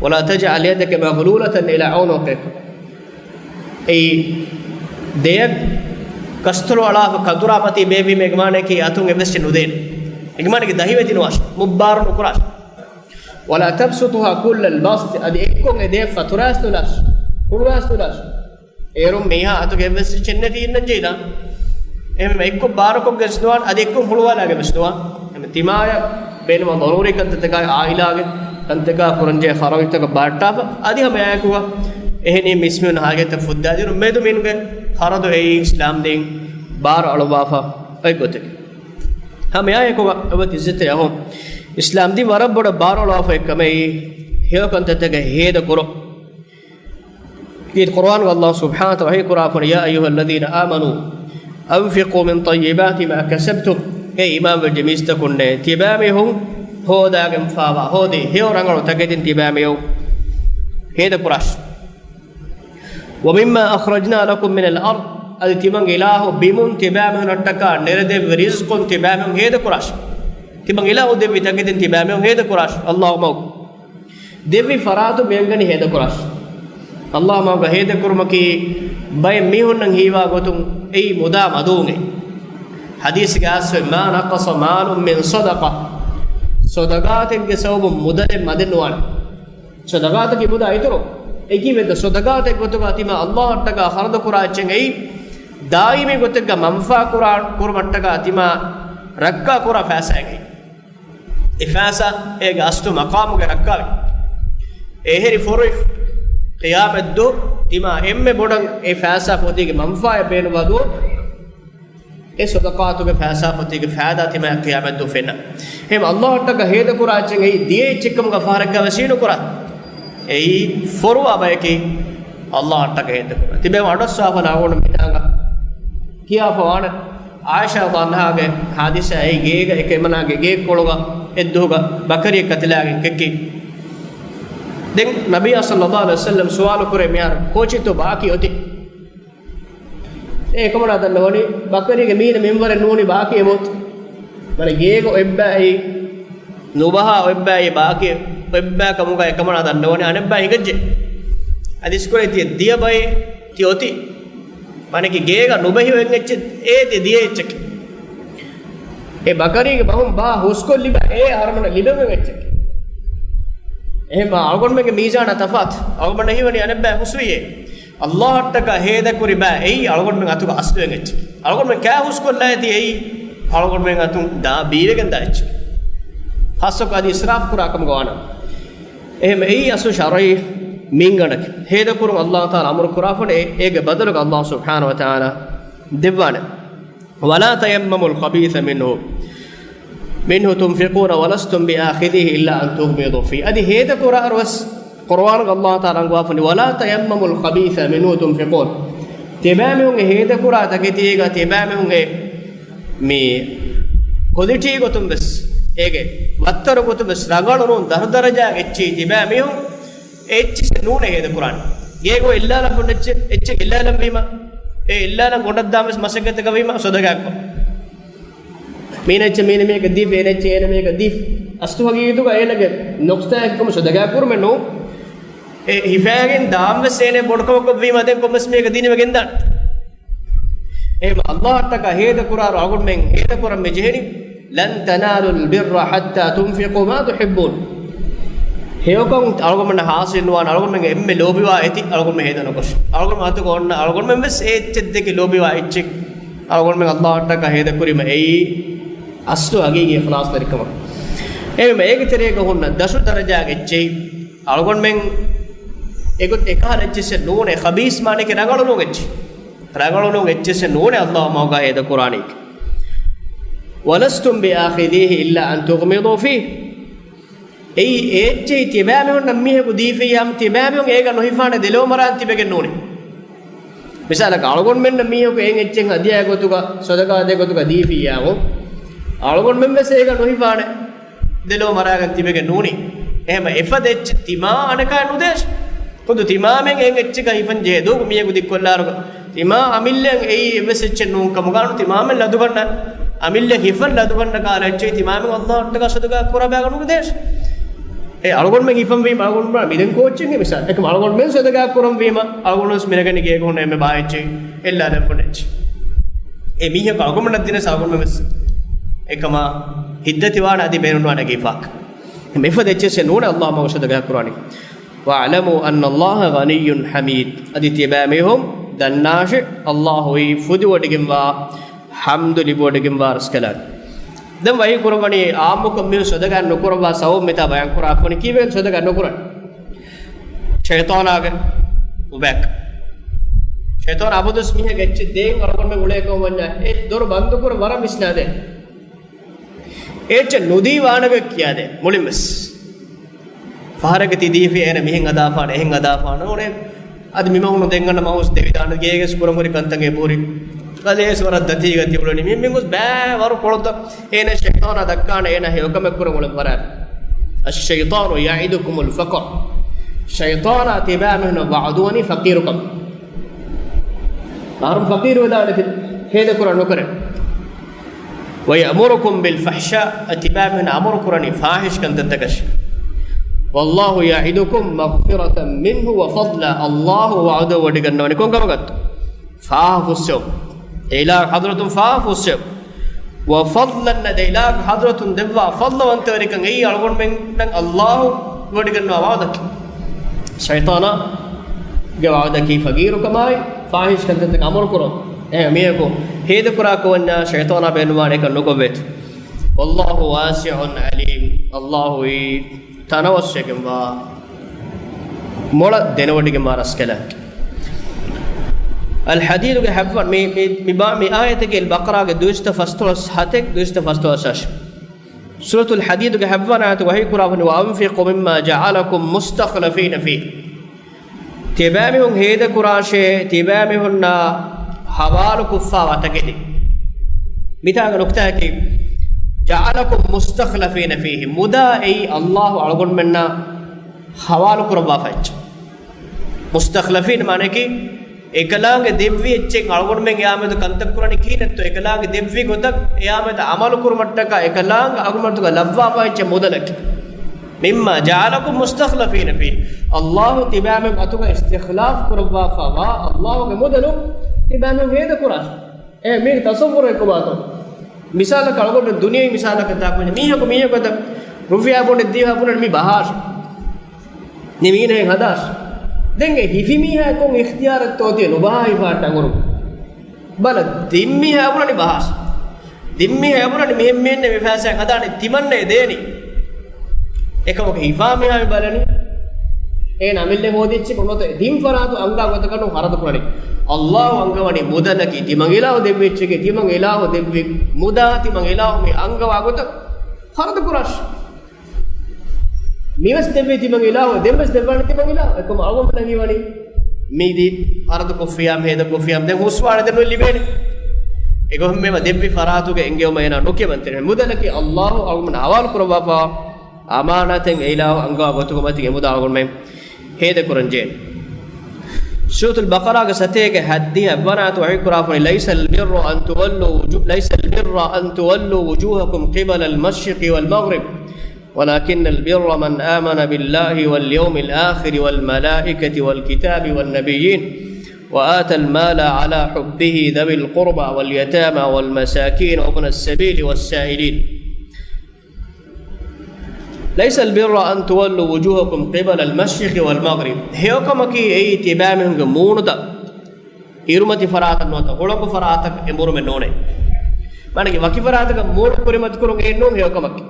ولا تجعل يدك مغلولة إلى عنقك. އެއީ ދެއަތް ކަސްތޮޅު އަޅާފަ ކަނދުރާ މަތީ ބޭއްވީމޭ މާނައަކީ އަތުން އެއްވެސް ނުދޭނެ. އެގެ މާނައަކީ ދަހިވެތި ނުވާށި، މުއްބާރު ނުކުރާށި. ولا تبسطها كل البسط، އަދި އެއްކޮށް އެ ދެއަތް ފަތުރާސް ނުލާށި، ހުޅުވާސް ނުލާށި. އޭރުން މީހާ އަތުގަ އެއްވެސް އެއްޗެއް ނެތި އިންނަން ޖެހިލާ. އެހެންވެ އެއްކޮށް ބާރުކޮށްގެން ވެސް ނުވާން، އަދި އެއްކޮށް ހުޅުވާލާގެން ވެސް ނުވާން. އެހެން ތިމާޔަށް ބޭނުންވާ ޟަރޫރީ ކަންތައްތަކާއި ޢާއިލާގެ ކަންތަކާ ކުރަންޖެހޭ ޚަރަދުތަކަށް ބަހައްޓާފަ، އަދި ހަމައެއާއެކުގަ އެހެނީ މީސްމީހުން ޙާޖަތަށް ފުއްދާދިނުން. މެދުމީހުންގެ ޚަރަދު އެއީ އިސްލާމްދީން ބާރު އަޅުއްވާފަ އޮތް ގޮތެއް. ހަމައެއާއެކުގަ އޮތް އިއްޒަތްތެރި އަޚުން، އިސްލާމްދީން ވަރަށް ބޮޑަށް ބާރު އަޅުއްވާފަ އޮތް ކަމެއް ހެޔޮ ކަންތައްތަކަށް ހޭދަ ކުރުން. އެއީ ޤުރުއާނުގަ ﷲ ސުބްޙާނަހޫ ވަތަޢާލާ ވަޙީ ކުރާފަ ވަނީ، يا أيها الذين آمنوا أنفقوا من طيبات ما كسبتم. އޭ އީމާންވެއްޖެ މީސްތަކުންނޭ، ތިބާމީހުން ހޯދާގެންފާވާ، ހޯދި ހެޔޮ ރަނގަޅު ތަކެތިން ތިބާމީހުން ހޭދަކުރާށި. ومما أخرجنا لكم من الأرض، އަދި ތިމަން އިލާހު ބިމުން ތިބާމީހުންނަށްޓަކާ ނެރެދެއްވި ރިޒްޤުން ތިބާމީހުން ހޭދަކުރާށި. ތިމަން އިލާހު ދެއްވި ތަކެތިން ތިބާމީހުން ހޭދަކުރާށި. ﷲ މަގު ދެއްވި ފަރާތުން މިއަންގަނީ ހޭދަކުރާށި. ﷲ މަގުގަ ހޭދަކުރުމަކީ ބައެއް މީހުންނަށް ހީވާ ގޮތުން އެއީ މުދާ މަދުވުމޭ. ޙަދީޘްގަ އައިސްފަ، ما نقص مال من صدقة. ޞަދަޤާތެއްގެ ސަބަބުން މުދަލެއް މަދެއް ނުވާނެ. ޞަދަޤާތަކީ މުދާ އިތުރު. އެކީ ވެއްދަ ޞަދަޤާތެއް ގޮތުގަ ތިމާ ﷲ އަށްޓަކާ ޚަރަދު ކުރާ އެއްޗެއް އެއީ ދާއިމީ ގޮތެއްގަ މަންފާ ކުރާ، ކުރުމަށްޓަކާ ތިމާ ރައްކާ ކުރާ ފައިސާއެއް އެއީ. އެ ފައިސާ އޭގެ އަސްލު މަޤާމުގެ ރައްކާވެ. އެހެރި ފޮރުވި ޤިޔާމަތްދު ތިމާ އެންމެ ބޮޑަށް އެ ފައިސާ ފޮތީގެ މަންފާއެއް ބޭނުންވާ ދުވަހު، އެ ޞަދަޤާތުގެ ފައިސާ ފޮތީގެ ފައިދާ ތިމާ ޤިޔާމަތްދު ފެންނަ. އެހެން ﷲ އަށްޓަކާ ހޭދަކުރާ އެއްޗެއް އެއީ ދިޔަ އެއްޗެއްކަމުގަ ފަހަރެއްގަ ވެސް ނުކުރާ. އެއީ ފޮރުވާ ބަޔަކީ ﷲ އަށްޓަކާ ހޭދަކުރާ. ތިބޭ އަޑުއައްސާފަ ނާގުނު މިތާނގަ ކިޔާފަ ވާނެ. ޢާއިޝާ ރަޟިޔަﷲ ޢަންހާގެ ޙާދިސާ އެއީ ގޭގަ އެކަމަނާގެ ގޭކޮޅުގަ އެއްދުވަހުގަ ބަކަރިއެއް ކަތިލާގެން ކެއްކި. ދެން ނަބިއްޔާ ޞައްލަﷲ ޢަލައިހި ވަސައްލަމް ސުވާލު ކުރޭ މިހާރު، ކޯޗިތޯ ބާކީ އޮތީ؟ އެ އެކަމަނާ ދަންނަވަނީ ބަކަރީގެ މީނަ މިންވަރެއް ނޫނީ ބާކީ އެބައޮތީ. މަނަ ގޭގަ އޮތްބައި ނުބަހާ އޮތްބައި ބާކީ އޮތްބައި ކަމުގަ އެކަމަނާ ދަންނަވަނީ އަނެއްބައި ހިނގައްޖެ. އަދިސްކުރެ ތި ދިޔަ ބައެއް ތި އޮތީ. މަނަކީ ގޭގަ ނުބެހި އޮތް އެއްޗެއް އޭ ތި ދިޔަ އެއްޗެކޭ. އެ ބަކަރީގެ ބަހުން ބާ ހުސްކޮށް ލިބާ އޭ އަހަރުމެންނަށް ލިބެން އޮތް އެއްޗެކޭ. އެހެން އަޅުގަނޑުމެންގެ މީޒާނާ ތަފާތު. އަޅުގަނޑަށް ހީވަނީ އަނެއްބައި ހުސްވިއޭ. ﷲ އަށްޓަކާ ހޭދަކުރި ބައި އެއީ އަޅުގަނޑުމެން އަތުގަ އަސްލު އޮތް އެއްޗެއް. އަޅުގަނޑުމެން ކާ ހުސްކޮށްލައިތީ އެއީ އަޅުގަނޑުމެން އަތުން ދާ ބީވެގެން ދާ އެއްޗެއް. ޚާއްޞަކޮށް އަދި އިސްރާފް ކުރާ ކަމުގަ ވާނަމަ. އެހެން އެއީ އަސްލު ޝަރުޢީ މިންގަނޑަކީ. ހޭދަކުރުން ﷲ ތަޢާލާ އަމުރު ކުރާފަ އެ، އޭގެ ބަދަލުގަ ﷲ ސުބްޙާނަހޫ ވަތަޢާލާ ދެއްވާނެ. ولا تيمموا الخبيث منه منه تنفقون ولستم بآخذيه إلا أن تغمضوا فيه. އަދި ހޭދަކުރާއިރުވެސް ޤުރުއާނުގަ ﷲ ތަޢާލާ ރަނގަޅުވާފަ ވަނީ، ولا تيمموا الخبيث منه تنفقون. ތިބާމީހުން އެ ހޭދަކުރާ ތަކެތީގަ ތިބާމީހުން އެ މި ކޮލިޓީ ގޮތުން ވެސް، އޭގެ ވައްތަރު ގޮތުން ވެސް ރަނގަޅު ނޫން ދަރުދަރަޖާގެ އެއްޗެހި ތިބާމީހުން އެ އެއްޗިސް ނޫނޭ ހޭދަކުރާނީ. ގޭގަ އެއްލާލަން ފުން އެއްޗެއް، އެއްޗެއް އެއްލާލަން ވީމަ، އެ އެއްލާލަން ގޮނޑަށް ދާން ވެސް މަސައްކަތަކަށް ވީމަ ޞަދަޤާތްކޮށް. މީނަ އެއްޗެއް މީނަ މީހަކަށް ދީފަ، އޭނަ އެއްޗެއް އޭނަ މީހަކަށް ދީފަ. އަސްލު ހަގީގަތުގަ އޭނަގެ ނުޤްޞާއެއްކަމަށް ޞަދަޤާ ކުރުމެއް ނޫން. އެ ހިފާގެން ދާން ވެސް އޭނަ ބޮޑުކަމަކަށް ވީމަ ދެން ކޮންމެސް މީހަކަށް ދީނީމަ ގެންދާނެ. އެހެން ﷲ އަށްޓަކާ ހޭދަކުރާއިރު އަޅުގަނޑުމެން ހޭދަކުރަން މި ޖެހެނީ، لن تنالوا البر حتى تنفقوا ما تحبون. ހެޔޮކަން އަޅުގަނޑުމެންނަށް ޙާޞިލް ނުވާނެ، އަޅުގަނޑުމެންގެ އެންމެ ލޯބިވާ އެތި އަޅުގަނޑުމެން ހޭދަ ނުކޮށް. އަޅުގަނޑުމެން އަތުގަ އޮންނަ އަޅުގަނޑުމެން ވެސް އެ އެއްޗެއް ދެކެ ލޯބިވާ އެއްޗެއް އަޅުގަނޑުމެން ﷲ އަށްޓަކާ ހޭދަކުރީމަ އެއީ އަސްލު ހަގީގީ އިޚްލާޞްތެރިކަމަށް. އެހެންވީމަ އޭގެ ތެރޭގަ ހުންނަ ދަށު ދަރަޖާގެ އެއްޗެހި އަޅުގަނޑުމެން އެގޮތަށް އެކަހަލަ އެއްޗިސް ނޫނޭ، ޚަބީޘް މާނައަކީ ރަނގަޅު ނޫން އެއްޗެއް. ރަނގަޅު ނޫން އެއްޗިސް ނޫނޭ ﷲ މަގުގަ ހޭދަކުރާނީ. ولستم بآخذيه إلا أن تغمضوا فيه. އެއީ އެ އެއްޗެހި ތިބާމީހުންނަށް މީހަކު ދީފިއްޔާމު ތިބާމީހުން އޭގަ ނުހިފާނެ ދެލޯ މަރާން ތިބެގެން ނޫނޭ. މިސާލަކަށް އަޅުގަނޑުމެންނަށް މީހަކު އެއް އެއްޗެއް ހަދިޔާ ގޮތުގަ ޞަދަޤާތެއް ގޮތުގަ ދީފިއްޔާމު އަޅުގަނޑުމެން ވެސް އޭގަ ނުހިފާނެ ދެލޯ މަރާގެން ތިބެގެން ނޫނީ. އެހެން އެފަދަ އެއްޗެއް ތިމާ އަނެކާ ނުދޭށޭ. ޚުދު ތިމާމެން އެއް އެއްޗެއްގަ ހިފަން ޖެހޭ ދުވަހު މީހަކު ދިއްކޮށްލާއިރުގަ ތިމާ އަމިއްލައަށް އެއީ އެއްވެސް އެއްޗެއް ނޫން ކަމުގަ ނޫން ތިމާމެން ލަދުގަންނަ އަމިއްލަ ހިފަން ލަދުގަންނަ ކަހަލަ އެއްޗެއް ތިމާމެން ﷲ އަށްޓަކާ ޞަދަޤާ ކުރާ ބަޔަކަށް ނުދޭށޭ. އެ އަޅުގަނޑުމެން ހިފަން ވީމަ އަޅުގަނޑުމެން މިދެން ކޯއްޗެއް މިސާލް. އެކަމަ އަޅުގަނޑުމެން ޞަދަޤާ ކުރަން ވީމަ އަޅުގަނޑު ވެސް މިނަގަނީ ގޭގަ ހުންނަ އެންމެ ބާ އެއްޗެއް އެއްލާލަން ފުން އެއްޗެއް. އެ މީހަކު އަޅުގަނޑުމެންނަށް ދިނަސް އަޅުގަނޑުމެން ވެސް އެކަމާ ހިތްދަތިވާނެ އަދި ބޭނުންވާނެ ގިފާކަށް. އެފަދަ އެއްޗެއް ނޫނޭ ﷲ މަގު ޞަދަޤާ ކުރާނީ. واعلموا أن الله غني حميد. އަދި ތިބާމީހުން ދަންނާށޭ، ﷲ އީ ފުދިވޮޑިގެންވާ، ޙަމްދު ލިބިވޮޑިގެންވާ ރަސްކަލާނގެ. ދެން ވަޙީ ކުރައްވަނީ އާއްމުކޮށް މީހުން ޞަދަޤާތް ނުކުރައްވާ ސަބަބު މިތާ ބަޔާން ކުރާ ފަނި ކީއްވެގެން ޞަދަޤާތް ނުކުރަން؟ ޝައިޠާނާގެ އުބައިކަން. ޝައިޠާނާ އަބަދުވެސް މީހެއްގެ އެއްޗެއް ދޭން އަޅުގަނޑުމެން އުޅޭ ކަމަށް ވަންޏާ އެ ދޮރު ބަންދުކުރަން ވަރަށް ވިސްނާދޭން. އެއްޗެއް ނުދީ ވާނެ ގޮތް ކިޔާދޭން މުޅިންވެސް. ފަހަރަކަށް ތި ދީފި އޭނަ މިހެން ހަދާފާނެ، އެހެން ހަދާފާނެ ނޫނޭ. އަދި މި މަހުނު ދެން އަންނަ މަހުސް ދެވިދާނެ ގޭގެސް ކުރަން ހުރި ކަންތައް އެބަހުރި. ގަލޭސް ވަރަށް ދަތީގަ ތިއުޅެނީ. މި މިންގުސް ބައި ވަރު ކޮޅުތައް އޭނަ ޝައިޠާނާ ދައްކާނެ އޭނަ ހެޔޮކަމެއް ކުރަން އުޅެން ފަރާތް. الشيطان يعدكم الفقر. ޝައިޠާނާ ތިބާމީހުންނަށް ވަޢުދުވަނީ ފަޤީރުކަމަށް. އަހަރުން ފަޤީރު ވެދާނެތި ހޭދަކުރާ ނުކުރޭ. ويأمركم بالفحشاء، ތިބާމީހުން އަމުރު ކުރަނީ ފާޙިޝް ކަންތައްތަކަށް. والله يعدكم مغفرة منه وفضلا، ﷲ ވަޢުދު ވޮޑިގަންނަވަނީ ކޮންކަމަކަށް؟ ފާހަ ފުއްސެވުން. އެ އިލާހު ޙަޟްރަތުން ފާހަ ފުއްސެވުން. وفضلا، އެ އިލާހު ޙަޟްރަތުން ދެއްވާ ފަޟްލުވަންތަވެރިކަން އެއީ އަޅުގަނޑުމެންނަށް ﷲ ވޮޑިގަންނަވާ ވަޢުދަކީ. ޝައިޠާނާގެ ވަޢުދަކީ ފަޤީރުކަމާއި ފާޙިޝް ކަންތައްތަކަށް އަމުރު ކުރުން. އެހެން މީހަކު ހޭދަކުރާ ކަމަށްވަންޏާ ޝައިޠާނާ ބޭނުންވާނެ އެކަން ނުކޮށްވޭތި. والله واسع عليم، ﷲ އީ ތަނަވަސްވެގެންވާ، މޮޅަށް ދެނެވޮޑިގެންވާ ރަސްކަލާނގެ. އަލް ޙަދީދުގެ ހަތްވަނަ، މި، މި، މި ބާ، މި އާޔަތަކީ އަލް ބަޤަރާގެ ދުއިސައްތަ ފަސްދޮޅަސް ހަތެއް، ދުއިސައްތަ ފަސްދޮޅަސް ހަށި. ސޫރަތުލް ޙަދީދުގެ ހަތްވަނަ އާޔަތު ވަޙީ ކުރާފަނި، وأنفقوا مما جعلكم مستخلفين فيه. ތިބާމީހުން ހޭދަކުރާށޭ، ތިބާމީހުންނާ ހަވާލުކޮށްފާވާ ތަކެތި. މިތާގަ ނުކްތާއަކީ، جعلكم مستخلفين فيه، މުދާ އެއީ ﷲ އަޅުގަނޑުމެންނާ ހަވާލު ކުރައްވާފަ އެއްޗެއް. މުސްތަޚްލަފީން މާނައަކީ، އެކަލާނގެ ދެއްވި އެއްޗެއް އަޅުގަނޑުމެން އެއާމެދު ކަންތައް ކުރަނީ ކިހިނެއްތޯ، އެކަލާނގެ ދެއްވި ގޮތަށް އެއާމެދު ޢަމަލު ކުރުމަށްޓަކާ އެކަލާނގެ އަގުމަތުގަ ލައްވާފަ އެއްޗެއް މުދަލަކީ. مما جعلكم مستخلفين فيه، ﷲ ތިބާމެން އަތުގަ އިސްތިޚްލާފް ކުރައްވާފަވާ ﷲގެ މުދަލު ތިބާމެން ހޭދަކުރާށޭ. އެ މީގެ ތަޞައްވުރެއް ކޮބާތޯ؟ މިސާލަކަށް އަޅުގަނޑު ދުނިޔެވީ މިސާލަކަށް ތާކުން މީހަކު މީހަކު އަތަށް ރުފިޔާ ބޮނޑެއް ދީފަ ބުނަން މި ބަހާށޭ. ނިމީނައެއް ހަދާށޭ. ދެން އެ ހިފި މީހާ ކޮން އިޚްތިޔާރެއްތޯ ތިޔަ ނުބަހާ ހިފާ އަނގުރު. ބަލަ ދިން މީހާ ބުނަނީ ބަހާށޭ. ދިން މީހާ ބުނަނީ މިހެން މީހެންނެއް މި ފައިސާ ހަދާނީ ތިމަންނައޭ ދޭނީ. އެކަމަކު ހިފާ މީހާ މި ބަލަނީ. އޭނަ އަމިއްލަ ހޯދިއްޗި ކޮންމެ ދިން ފަރާތު އަންގާ ގޮތަކަށް ނޫން ހަރަދު ކުރަނީ. ﷲ އަންގަވަނީ މުދަލަކީ ތިމަން އިލާހު ދެއްވި އެއްޗެކޭ، ތިމަން އިލާހު ދެއްވި މުދާ ތިމަން އިލާހު މި އަންގަވާ ގޮތަށް ހަރަދު ކުރާށޭ. މިވެސް ދެއްވީ ތިމަން އިލާހު، ދެންވެސް ދެއްވާނީ ތިމަން އިލާހު. އެކަމަ އަޅުގަނޑުމެންނަށް ހީވަނީ މި ދީ ހަރަދު ކޮށްފިޔާމަ، ހޭދަ ކޮށްފިޔާމަ، ދެން ހުސްވާނެ ދެން ނު ލިބޭނެ. އެގޮތުން މޭމަ ދެއްވި ފަރާތުގަ އެންގެވުމަށް އޭނާ ނުކިޔަމަންތެރި. މުދަލަކީ ﷲ އަޅުގަނޑުމެން ހަވާލު ކުރައްވާފަ އަމާނާތެއް އެ އިލާހު އަންގާ ގޮތުގެ މަތިން އެ މުދާ އަޅުގަނޑުމެން ހޭދަކުރަން ޖެހޭ. ސޫރަތުލް ބަޤަރާގެ ސަތޭކަ ހަތްދިހަ އަށްވަނަ އާޔަތު ވަޙީކުރާފަނި، ليس البر أن تولوا وجو-، ليس البر أن تولوا وجوهكم قبل المشرق والمغرب ولكن البر من آمن بالله واليوم الآخر والملائكة والكتاب والنبيين وآتى المال على حبه ذوي القربى واليتامى والمساكين وابن السبيل والسائلين. ليس البر أن تولوا وجوهكم قبل المشرق والمغرب. ހެޔޮކަމަކީ އެއީ ތިބާމީހުންގެ މޫނުތައް އިރުމަތި ފަރާތަށް ނުވަތަ ހުޅަނގު ފަރާތަށް އެނބުރުމެއް ނޫނޭ. މާނައަކީ ވަކި ފަރާތަކަށް މޫނު ކުރިމަތި ކުރުން އެއީ ނޫން ހެޔޮކަމަކީ.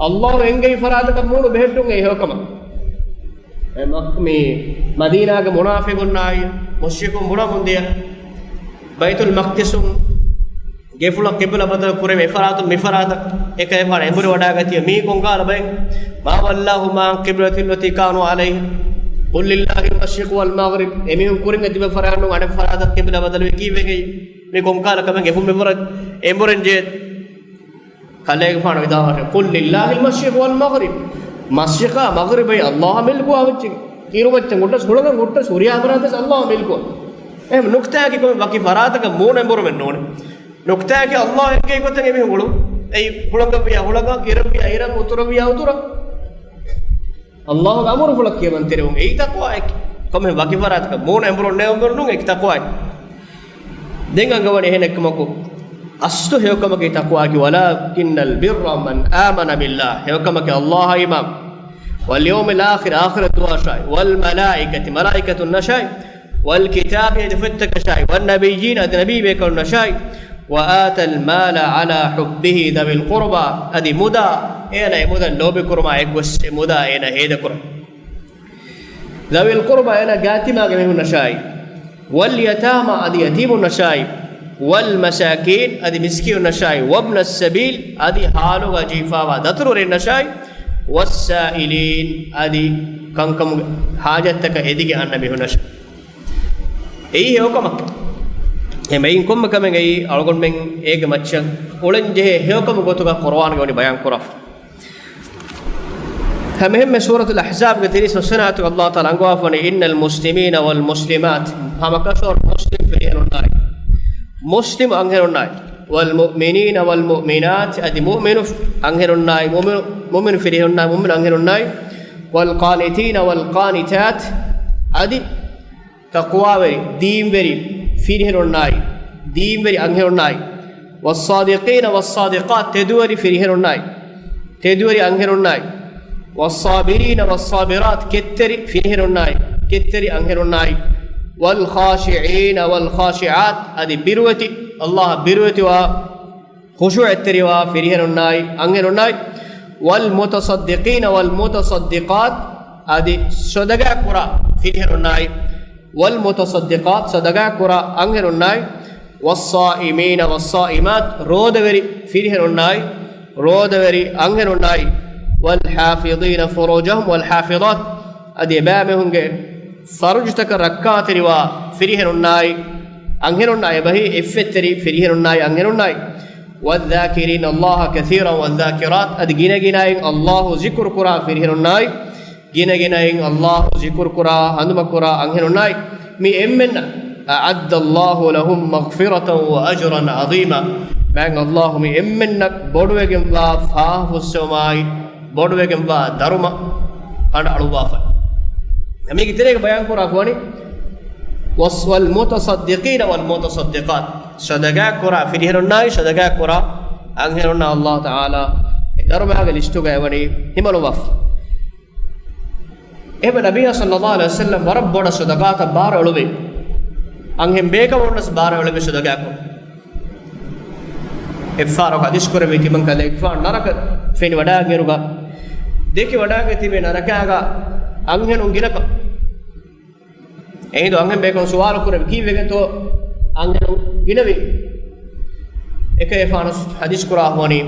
ﷲ އެންގެވި ފަރާތަކަށް މޫނު ބެހެއްޓުން އެއީ ހެޔޮކަމަކީ. އެ މަ-، މި މަދީނާގެ މުނާފިޤުންނާއި މުޝްރިކުން ބުނަމުންދިޔަ ބައިތުލް މަޤްދިސުން ގެފުޅަށް ޤިބްލަ ބަދަލު ކުރެވި އެފަރާތުން މިފަރާތަށް އެކަލޭގެފާނު އެނބުރި ވަޑާގަތީ މީ ކޮންކަހަލަ ބައެއް؟ ما ولاهم عن القبلة التي كانوا عليها قل لله المشرق والمغرب. އެމީހުން ކުރިން ތިބެ ފަރާތުން އަނެއް ފަރާތަށް ޤިބްލަ ބަދަލުވީ ކީއްވެގެން؟ މީ ކޮންކަހަލަ ކަމެއް؟ ގެފުން މިފަރާތް އެނބުރެން ޖެހޭ. ކަލޭގެފާނު ވިދާޅުވި، قل لله المشرق والمغرب. މަޝްރިޤާ މަޣްރިބައި ﷲ އަށް މިލްކުވާ ވެއްޖެ. އިރުމައްޗަށް ހުއްޓަސް ހުޅަނގަށް ހުއްޓަސް ހުރިހާ ފަރާތެއް ﷲ އަށް މިލްކުވާ. އެހެން ނުކްތާއަކީ ކޮންމެ ވަކި ފަރާތަކަށް މޫނު އެނބުރުމެއް ނޫން. ނުކްތާއަކީ ﷲ އެންގެވި ގޮތަށް އެމީހުން އުޅުން. އެއީ ހުޅަނގަށްވިޔާ ހުޅަނގަށް، އިރަށްވިޔާ އިރަށް، އުތުރަށްވިޔާ އުތުރަށް. ﷲގެ އަމުރުފުޅަށް ކިޔަމަންތެރިވުން އެއީ ތަޤްވާއަކީ. ކޮންމެ ވަކި ފަރާތަކަށް މޫނު އެނބުރުން ނެއުމެއް ނޫން އެކި ތަޤްވާއަކީ. ދެން އަންގަވަނީ އެހެނެއްކަމަކު، އަސްލު ހެޔޮކަމަކީ ތަޤްވާއަކީ، ولكن البر من آمن بالله، ހެޔޮކަމަކީ ﷲ އަށް އީމާން، واليوم الآخر، އާޚިރަތް ދުވަހަށާއި، والملائكة، މަލާއިކަތުންނަށާއި، والكتاب، އަދި ފޮތްތަކަށާއި، والنبيين، އަދި ނަބީބޭކަލުންނަށާއި، وآتى المال على حبه ذوي القربى، އަދި މުދާ، އޭނަ އެ މުދަލް ލޯބިކުރުމާ އެއްގޮސް އެ މުދާ އޭނަ ހޭދަކުރަން. ذوي القربى، އޭނަ ގާތްތިމާގެ މީހުންނަށާއި، واليتامى، އަދި ޔަތީމުންނަށާއި، والمساكين، އަދި މިސްކީނުންނަށާއި، وابن السبيل، އަދި ހާލުގަ ޖީފާވާ ދަތުރުވެރިންނަށާއި، والسائلين، އަދި ކަންކަމުގެ ހާޖަތްތަކަށް އެދިގެން އަންނަ މީހުންނަށާއި. އެއީ ހެޔޮކަމަކީ. އެ މެއިން ކޮންމެ ކަމެއް އެއީ އަޅުގަނޑުމެން އޭގެ މައްޗަށް އުޅެން ޖެހޭ ހެޔޮކަމުގެ ގޮތުގަ ޤުރުއާނުގަ ވަނީ ބަޔާން ކުރާފަ. ހަމައެހެންމެ ސޫރަތުލް އަޙްޒާބްގެ ތިރީސް ހަތަރު ވަނަ އާޔަތުގަ ﷲ ތަޢާލާ އަންގަވާފަވަނީ، إن المسلمين والمسلمات، ހަމަކަށަވަރު މުސްލިމް ފިރިހެނުންނާއި، މުސްލިމް އަންހެނުންނާއި، والمؤمنين والمؤمنات، އަދި މުއުމިނު އަންހެނުންނާއި، މުއުމިނު، މުއުމިނު ފިރިހެނުންނާއި، މުއުމިނު އަންހެނުންނާއި، والقانتين والقانتات، އަދި ތަޤްވާވެރި، ދީންވެރި ފިރިހެނުންނާއި، ދީންވެރި އަންހެނުންނާއި، والصادقين والصادقات، ތެދުވެރި ފިރިހެނުންނާއި، ތެދުވެރި އަންހެނުންނާއި، والصابرين والصابرات، ކެތްތެރި ފިރިހެނުންނާއި، ކެތްތެރި އަންހެނުންނާއި، والخاشعين والخاشعات، އަދި ބިރުވެތި، ﷲ އަށް ބިރުވެތިވާ، ޚުޝޫޢަތްތެރިވާ ފިރިހެނުންނާއި، އަންހެނުންނާއި، والمتصدقين والمتصدقات، އަދި ޞަދަޤާތްކުރާ ފިރިހެނުންނާއި، والمتصدقات، ޞަދަޤާތްކުރާ އަންހެނުންނާއި، والصائمين والصائمات، ރޯދަވެރި ފިރިހެނުންނާއި، ރޯދަވެރި އަންހެނުންނާއި، والحافظين فروجهم والحافظات، އަދި އެބައިމީހުންގެ ފަރުޖުތަކަށް ރައްކާތެރިވާ ފިރިހެނުންނާއި، އަންހެނުންނާއި އެބަހީ އިއްފަތްތެރި ފިރިހެނުންނާއި، އަންހެނުންނާއި، والذاكرين الله كثيرا والذاكرات، އަދި ގިނަގިނައިން ﷲ ޒިކުރު ކުރާ ފިރިހެނުންނާއި، ގިނަގިނައިން ﷲ ޒިކުރު ކުރާ، ހަނދުމަ ކުރާ އަންހެނުންނާއި، މި އެންމެންނަށް، أعد الله لهم مغفرة وأجرا عظيما، މާތް ﷲ މި އެންމެންނަށް ބޮޑުވެގެންވާ ފާފަ ފުއްސެވުމާއި، ބޮޑުވެގެންވާ ދަރުމަ ކަނޑައަޅުއްވާފަ. މީގެ ތެރޭގަ ބަޔާން ކުރާފަ ވަނީ، وَالص-، والمتصدقين والمتصدقات، ޞަދަގާ ކުރާ ފިރިހެނުންނާއި، ޞަދަގާ ކުރާ އަންހެނުންނަށް ﷲ ތަޢާލާ އެ ދަރުމައިގެ ލިސްޓުގައި ވަނީ ހިމަނުވާފަ. އެހެންވެ ނަބިއްޔާ ޞައްލައްލާހު ޢަލައިހި ވަސައްލަމް ވަރަށް ބޮޑަށް ޞަދަގާތަށް ބާރު އެޅުއްވި. އަންހެން ބޭކަލުންނަސް ބާރު އެޅުއްވި ޞަދަގާކޮށް. އެއްފަހަރަކު ޙަދީޘް ކުރެއްވި ތިމަން ކަލޭގެފާނު ނަރަކަ ފެނިވަޑާގެން އިރުގަ، ދެކި ވަޑާގެ ތިބޭ ނަރަކާގަ އަންހެނުން ގިނަކަން. އެހިނދު އަންހެން ބޭކަލުން ސުވާލު ކުރެއްވި، ކީއްވެގެންތޯ އަންހެނުން ގިނަވީ؟ އެކަލޭގެފާނު ޙަދީޘް ކުރާ ހުވަނީ،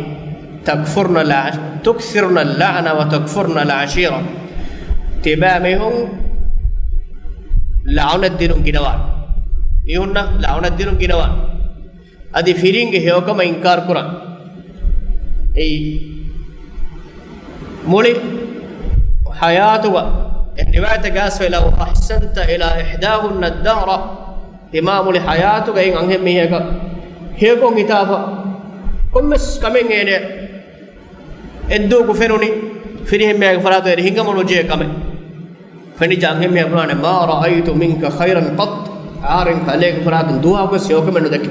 تكفرن الع-، تكثرن اللعن وتكفرن العشيرة. ތިބާ މީހުން ލަޢުނަތްދިނުން ގިނަވާން. މީހުންނަށް ލަޢުނަތްދިނުން ގިނަވާން. އަދި ފިރިންގެ ހެޔޮކަމަށް އިންކާރު ކުރާން. އެއީ މުޅި ޙަޔާތުގަ، އެ ރިވާޔަތެއް ގާސްވެ، لو أحسنت إلى إحداهن الدهر، ތިމާ މުޅި ޙަޔާތުގައި އަންހެން މީހަކަށް ހެޔޮކޮށް ހިތާފަ، ކޮންމެސް ކަމެއް އޭނަ އެއްދުވަހަކު ފެނުނީ ފިރިހެންމީހާގެ ފަރާތުން އޭނަ ހިނގަމުނުޖެހޭ ކަމެއް. ފެނިއްޖެ އަންހެންމީހާ ބުނާނެ، ما رأيت منك خيرا قط، އަހަރެން ކަލޭގެ ފަރާތުން ދުވަހަކުވެސް ހެޔޮކަމެއް ނުދެކެ.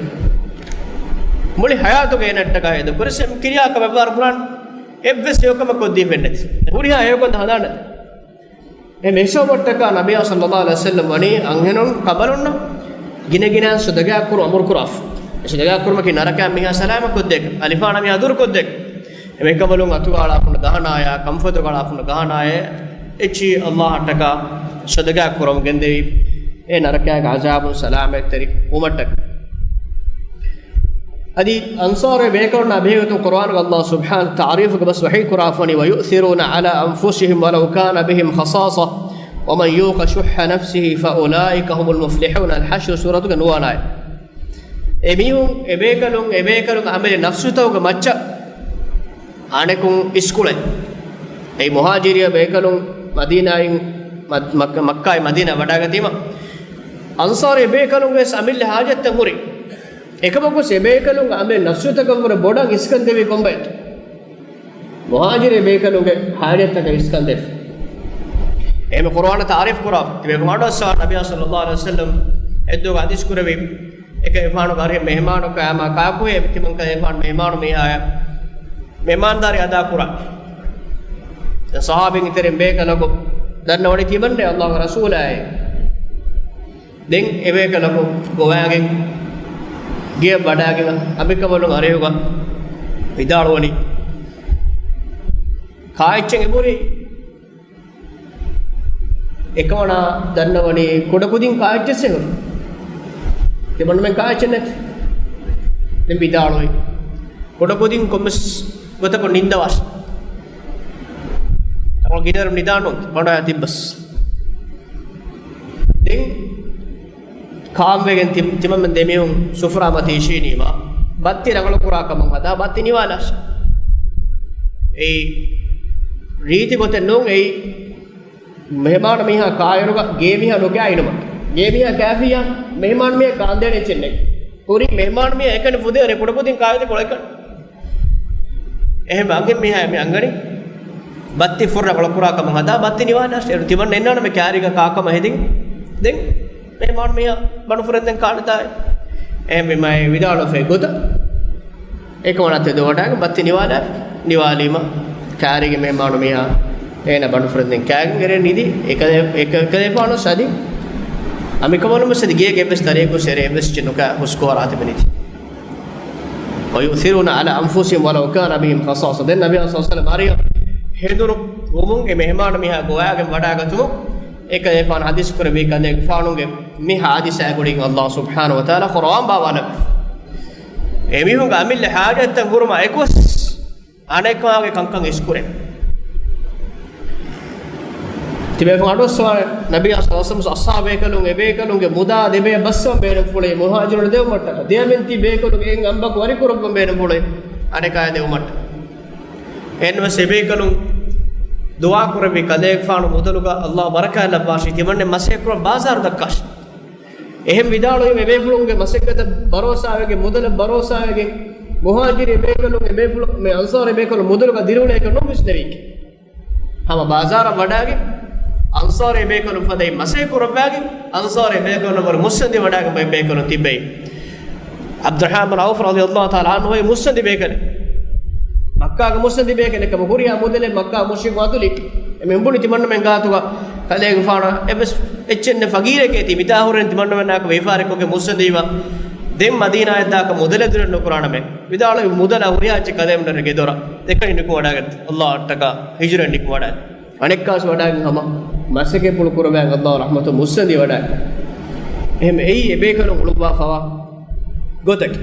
މުޅި ޙަޔާތުގަ އޭނައަށްޓަކާ އެދު ކުރިސެމް ކިރިޔާ ކަމެއް ވާރު ބުނާނެ، އެއްވެސް ހެޔޮކަމެއް ކޮށްދީފެއްނެތި. ހުރިހާ ހެޔޮކަން ހަނދާނެ. އެ މިސަބަބަށްޓަކާ ނަބިއްޔާ ޞައްލައްލާހު ޢަލައިހި ވަސައްލަމް ވަނީ އަންހެނުން ކަނބަލުންނަށް ގިނަގިނައިން ޞަދަގާ ކުރު އަމުރު ކުރާފަ. އެ ޞަދަގާ ކުރުމަކީ ނަރަކައިން މީހާ ސަލާމަތް ކޮށްދޭކަށް، އަލިފާނަށް މީހާ ދުރު ކޮށްދޭކަށް. އެ މިކަނބަލުން އަތުގަ އަޅާފަ ގަހަނާޔާ، ކަންފަތުގަ އަޅާފަ ގަހަނާޔާ، އެއްޗިހި ﷲ އަށްޓަކާ ޞަދަގާ ކުރަމުން ގެންދެވި، އެ ނަރަކައިގެ ޢަޒާބުން ސަލާމަތްތެރި ވުމަށްޓަކާ. އަދި އަންޞާރު ބޭކަލުންނާ ބެހޭގޮތުން ޤުރުއާނުގަ ﷲ ސުބްޙާނަހޫ ތަޢުރީފުގެ ބަސް ވަޙީ ކުރާފަ ވަނީ، ويؤثرون على أنفسهم ولو كان بهم خصاصة ومن يوق شح نفسه فأولئك هم المفلحون. އަލްޙަޝްރު ސޫރަތުގެ ނުވަވަނަ އާޔަތް. އެމީހުން، އެބޭކަލުން، އެބޭކަލުންގެ އަމިއްލަ ނަފްސުތަކުގެ މައްޗަށް އަނެކުން އިސްކުޅެ. އެއީ މުހާޖިރި ބޭކަލުން މަދީނާއިން، މަ-، މައް-، މައްކާއިން މަދީނާ ވަޑާގަތީމަ، އަންޞާރީ ބޭކަލުންގެ ވެސް އަމިއްލަ ޙާޖަތްތައް ހުރި. އެކަމަކުވެސް އެބޭކަލުންގެ އަމިއްލަ ނަފްސުތަކަށްވުރެ ބޮޑަށް އިސްކަން ދެވީ ކޮންބައެއް؟ މުހާޖިރީ ބޭކަލުންގެ ޙާޖަތްތަކަށް އިސްކަން ދެވި. އެހެން ޤުރުއާނަށް ތަޢުރީފު ކުރާ، ތިބޭފުޅުން އަޑުއައްސަވާ ނަބިއްޔާ ޞައްލައްލާހު ޢަލައިހި ވަސައްލަމް އެއްދުވަހަކު ޙަދީޘް ކުރެއްވި، އެކަލޭގެފާނުގެ އަރިހަށް މެހެމާނަކު އައިމާ ކާކުހޭ ތިމަން ކަލޭގެފާނު މެހެމާނު މީހާޔަށް މެހެމާންދާރީ އަދާ ކުރާ. ދެން ޞަޙާބީންގެ ތެރެއިން ބޭކަލަކު ދަންނަވަނީ ތިމަންނޭ ﷲގެ ރަސޫލާއޭ. ދެން އެބޭކަލަކު ގޮވާގެން ގެޔަށް ވަޑާގެން އަނބިކަނބަލުން އަރިހުގަ ވިދާޅުވަނީ، ކާއެއްޗެއް އެބުރީ؟ އެކަމަނާ ދަންނަވަނީ ކުޑަކުދިން ކާއެއްޗެއްސެއް ހުރި. ތިމަންނަމެން ކާއެއްޗެއް ނެތި. ދެން ވިދާޅުވި، ކުޑަކުދިން ކޮންމެސް ގޮތަކުން ނިންދަވާށި. ތަންކޮޅު ގިނައިރު ނިދާނުން ބަނޑާ ތިއްބަސް. ދެން ކާންވެގެން ތި-، ތިމަންމެން ދެމީހުން ސުފުރާ މަތީ އިށީނީމާ، ބައްތި ރަނގަޅު ކުރާ ކަމަށް ހަދާ، ބައްތި ނިވާލާށި. އެއީ ރީތި ގޮތެއް ނޫން. އެއީ މެހެމާނު މީހާ ކާއިރުގަ ގޭ މީހާ ނުކާ އިނުމަށް. ގޭ މީހާ ކާފިއްޔާ މެހެމާނު މީހާ ކާންދޭނެ އެއްޗެއް ނެތް. ކުރިން މެހެމާނު މީހާ އެކަނި ފުދޭނެ ކުޑަކުދިން ކާއެތި ކޮޅެކަން. އެހެން އަންހެން މީހާ މި އަންގަނީ ބައްތި ފުށް ރަނގަޅު ކުރާ ކަމަށް ހަދާ، ބައްތި ނިވާލާށި. އޭރު ތިމަން އެންނާނަމެ ކާރީގަ ކާކަމަށް ހެދިން. ދެން މެހެމާނު މީހާ ބަނޑުފުރެންދެން ކާނެތާ. އެހެންވީމާ ވިދާޅުވެފައި ގޮތަށް އެކަމަނާ ތެދުވަޑާގެން ބައްތި ނިވާލާ، ނިވާލީމަ ކާރީގެ މެހެމާނު މީހާ އޭނަ ބަނޑުފުރެންދެން ކާގެން އެރޭ ނިދި. އެކަލޭ-، އެކަ-، އެކަލޭފާނު ސަދި އަނބިކަނބަލުން ވެސް އަދި ގޭގެ އެއްވެސް ދަރިއަކު އެރޭ އެއްވެސް އެއްޗެއް ނުކާ ހުސްކޮށް ހަރާތެއް ނިދި. ويؤثرون على أنفسهم ولو كان بهم خصاصة. ދެން ނަބީ ޞައްލަﷲު ޢަލައިހި ވަސައްލަމަ އަރިހަށް ހެނދުނު ވުމުން އެ މެހެމާނު މީހާ ގޮވާގެން ވަޑާގަތުމުން އެކަލޭފާނު ޙަދީޘް ކުރެއްވި ކަލޭގެފާނުގެ މި ޙާދިސާގެ ގުޅިގެން ﷲ ސުބްޙާނަހޫ ވަތަޢާލާ ޤުރުއާން ބާވާލައްވި. އެމީހުންގެ އަމިއްލަ ޙާޖަތްތައް ހުރުމާ އެކުވެސް އަނެކާގެ ކަންކަން އިސްކުރޭ. ތިބޭފުޅުން އަޑުއައްސަވާނެ. ނަބީ ޞައްލަﷲު ޢަލައިހި ވަސައްލަމަ އަޞްޙާބު ބޭކަލުން އެބޭކަލުންގެ މުދާ ދެބޭ ބައްސަން ބޭނުންފުޅުވި މުހާޖިރުން ދެވުމަށްޓަކާ، ދެއަމިން ތި ބޭކަލުން އެއިން އަނބަކު ވަރިކުރައްވަން ބޭނުންފުޅުވި އަނެކާޔަށް ދެވުމަށްޓަކާ. އެހެންވެސް އެބޭކަލުން ދުޢާ ކުރެއްވި ކަލޭގެފާނު މުދަލުގަ ﷲ ބަރަކާތް ލައްވާށި، ތިމަންނެ މަސައްކަތް ކުރަން ބާޒާރު ދައްކާށި. އެހެން ވިދާޅުވީމަ އެބޭފުޅުންގެ މަސައްކަތަށް ބަރޯސާވެގެން، މުދަލަށް ބަރޯސާވެގެން، މުހާޖިރު އެބޭކަލުން، އެބޭފުޅު، މި އަންޞާރު އެބޭކަލުން މުދަލުގަ ދިރިއުޅޭކަށް ނޫން ވިސްނެވީކީ. ހަމަ ބާޒާރަށް ވަޑާގެން، އަންޞާރު އެބޭކަލުން ފަދައިން މަސައްކަތް ކުރައްވާގެން، އަންޞާރު އެބޭކަލުން ވަރު މުއްސަނދި ވަޑާގެން ބައެއް ބޭކަލުން ތިއްބެވި. ޢަބްދުއްރަޙްމާން ޢައުފް ރަޟިޔަﷲ ތަޢާލާ ޢަންހު އެ މުއްސަނދި ބޭކަލެއް. މައްކާގެ މުއްސަނދި ބޭކަލެއް ކަމަށް ހުރިހާ މުދަލެއް މައްކާ މުޝްރިކުން އަތުލި. އެމެން ބުނި ތިމަންނަމެން ގާތުގަ ކަލޭގެފާނަށް އެއްވެސް އެއްޗެއް ނެތް، ފަގީރެކޭ ތި މިތާ ހުރެން ތިމަންނަމެންނާކަށް ވިޔަފާރިކޮށްގެން މުއްސަނދިވީމަ. ދެން މަދީނާއަށް ދާކަށް މުދަލެއް ދުރެއް ނުކުރާނަމޭ. ވިދާޅުވި މުދަލާ ހުރިހާ އެއްޗެއް ކަލޭމެންނަށް ގެދޮރަށް ދެކަނި ނިކުމެވަޑައިގަތް. ﷲ އަށްޓަކާ ހިޖުރަ ނިކުމެވަޑައި. އަނެއްކާސް ވަޑާގެން ހަމަ މަސައްކަތްޕުޅު ކުރައްވާ ﷲ ރަޙްމަތު މުއްސަނދި ވަޑާ. އެހެން އެއީ އެބޭކަލުން އުޅުއްވާފަވާ ގޮތަކީ.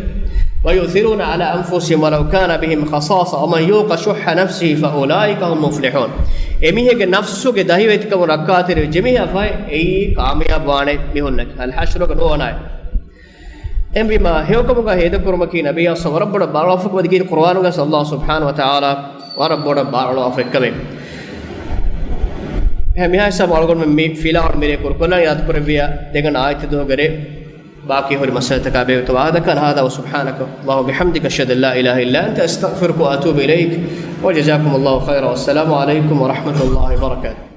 وَيُؤْثِرُونَ عَلَىٰ أَنفُسِهِمْ وَلَوْ كَانَ بِهِمْ خَصَاصَةٌ وَمَنْ يُوقَ شُحَّ نَفْسِهِ فَأُولَٰئِكَ هُمُ الْمُفْلِحُونَ. އެމީހެއްގެ ނަފްސުގެ ދަހިވެތިކަމުން ރައްކާތެރިވެއްޖެ މީހާ ފަހެ އެއީ ކާމިޔާބުވާނެ މީހުންނަކީ. އަލްޙަޝްރުގެ ނުވަވަނަ އާޔަތް. އެހެންވީމާ، ހެޔޮކަމުގަ ހޭދަކުރުމަކީ ނަބިއްޔާ ވަރަށް ބޮޑަށް ބާރުއަޅާފަ ކަމަށް ދީގެން ޤުރުއާނުގަ ﷲ ސުބްޙާނަހޫ ވަތަޢާލާ ވަރަށް ބޮޑަށް ބާރުއަޅާފަ އެއްކަމެއް. އެހެން މިހާ ހިސާބު އަޅުގަނޑުމެން މި ފިލާވަޅު މިރޭ ކުރުކޮށްލާނީ ޔާދުކުރެއްވިޔާ ދެން އަންނަ އާޔަތެއް ދުވަހުގެ ރޭ ބާކީ ހުރި މައްސަލަތަކާ ބެހޭގޮތުން. وَآخِرُ دَعْوَانَا أَنِ الْحَمْدُ لِلَّهِ رَبِّ الْعَالَمِينَ. سُبْحَانَكَ اللَّهُمَّ وَبِحَمْدِكَ، أَشْهَدُ أَنْ لَا إِلَهَ إِلَّا أَنْتَ، أَسْتَغْفِرُكَ وَأَتُوبُ إِلَيْكَ، وَجَزَاكُمُ اللَّهُ خَيْرًا، وَالسَّلَامُ عَلَيْكُمْ وَرَحْمَةُ اللَّهِ وَبَرَكَاتُهُ.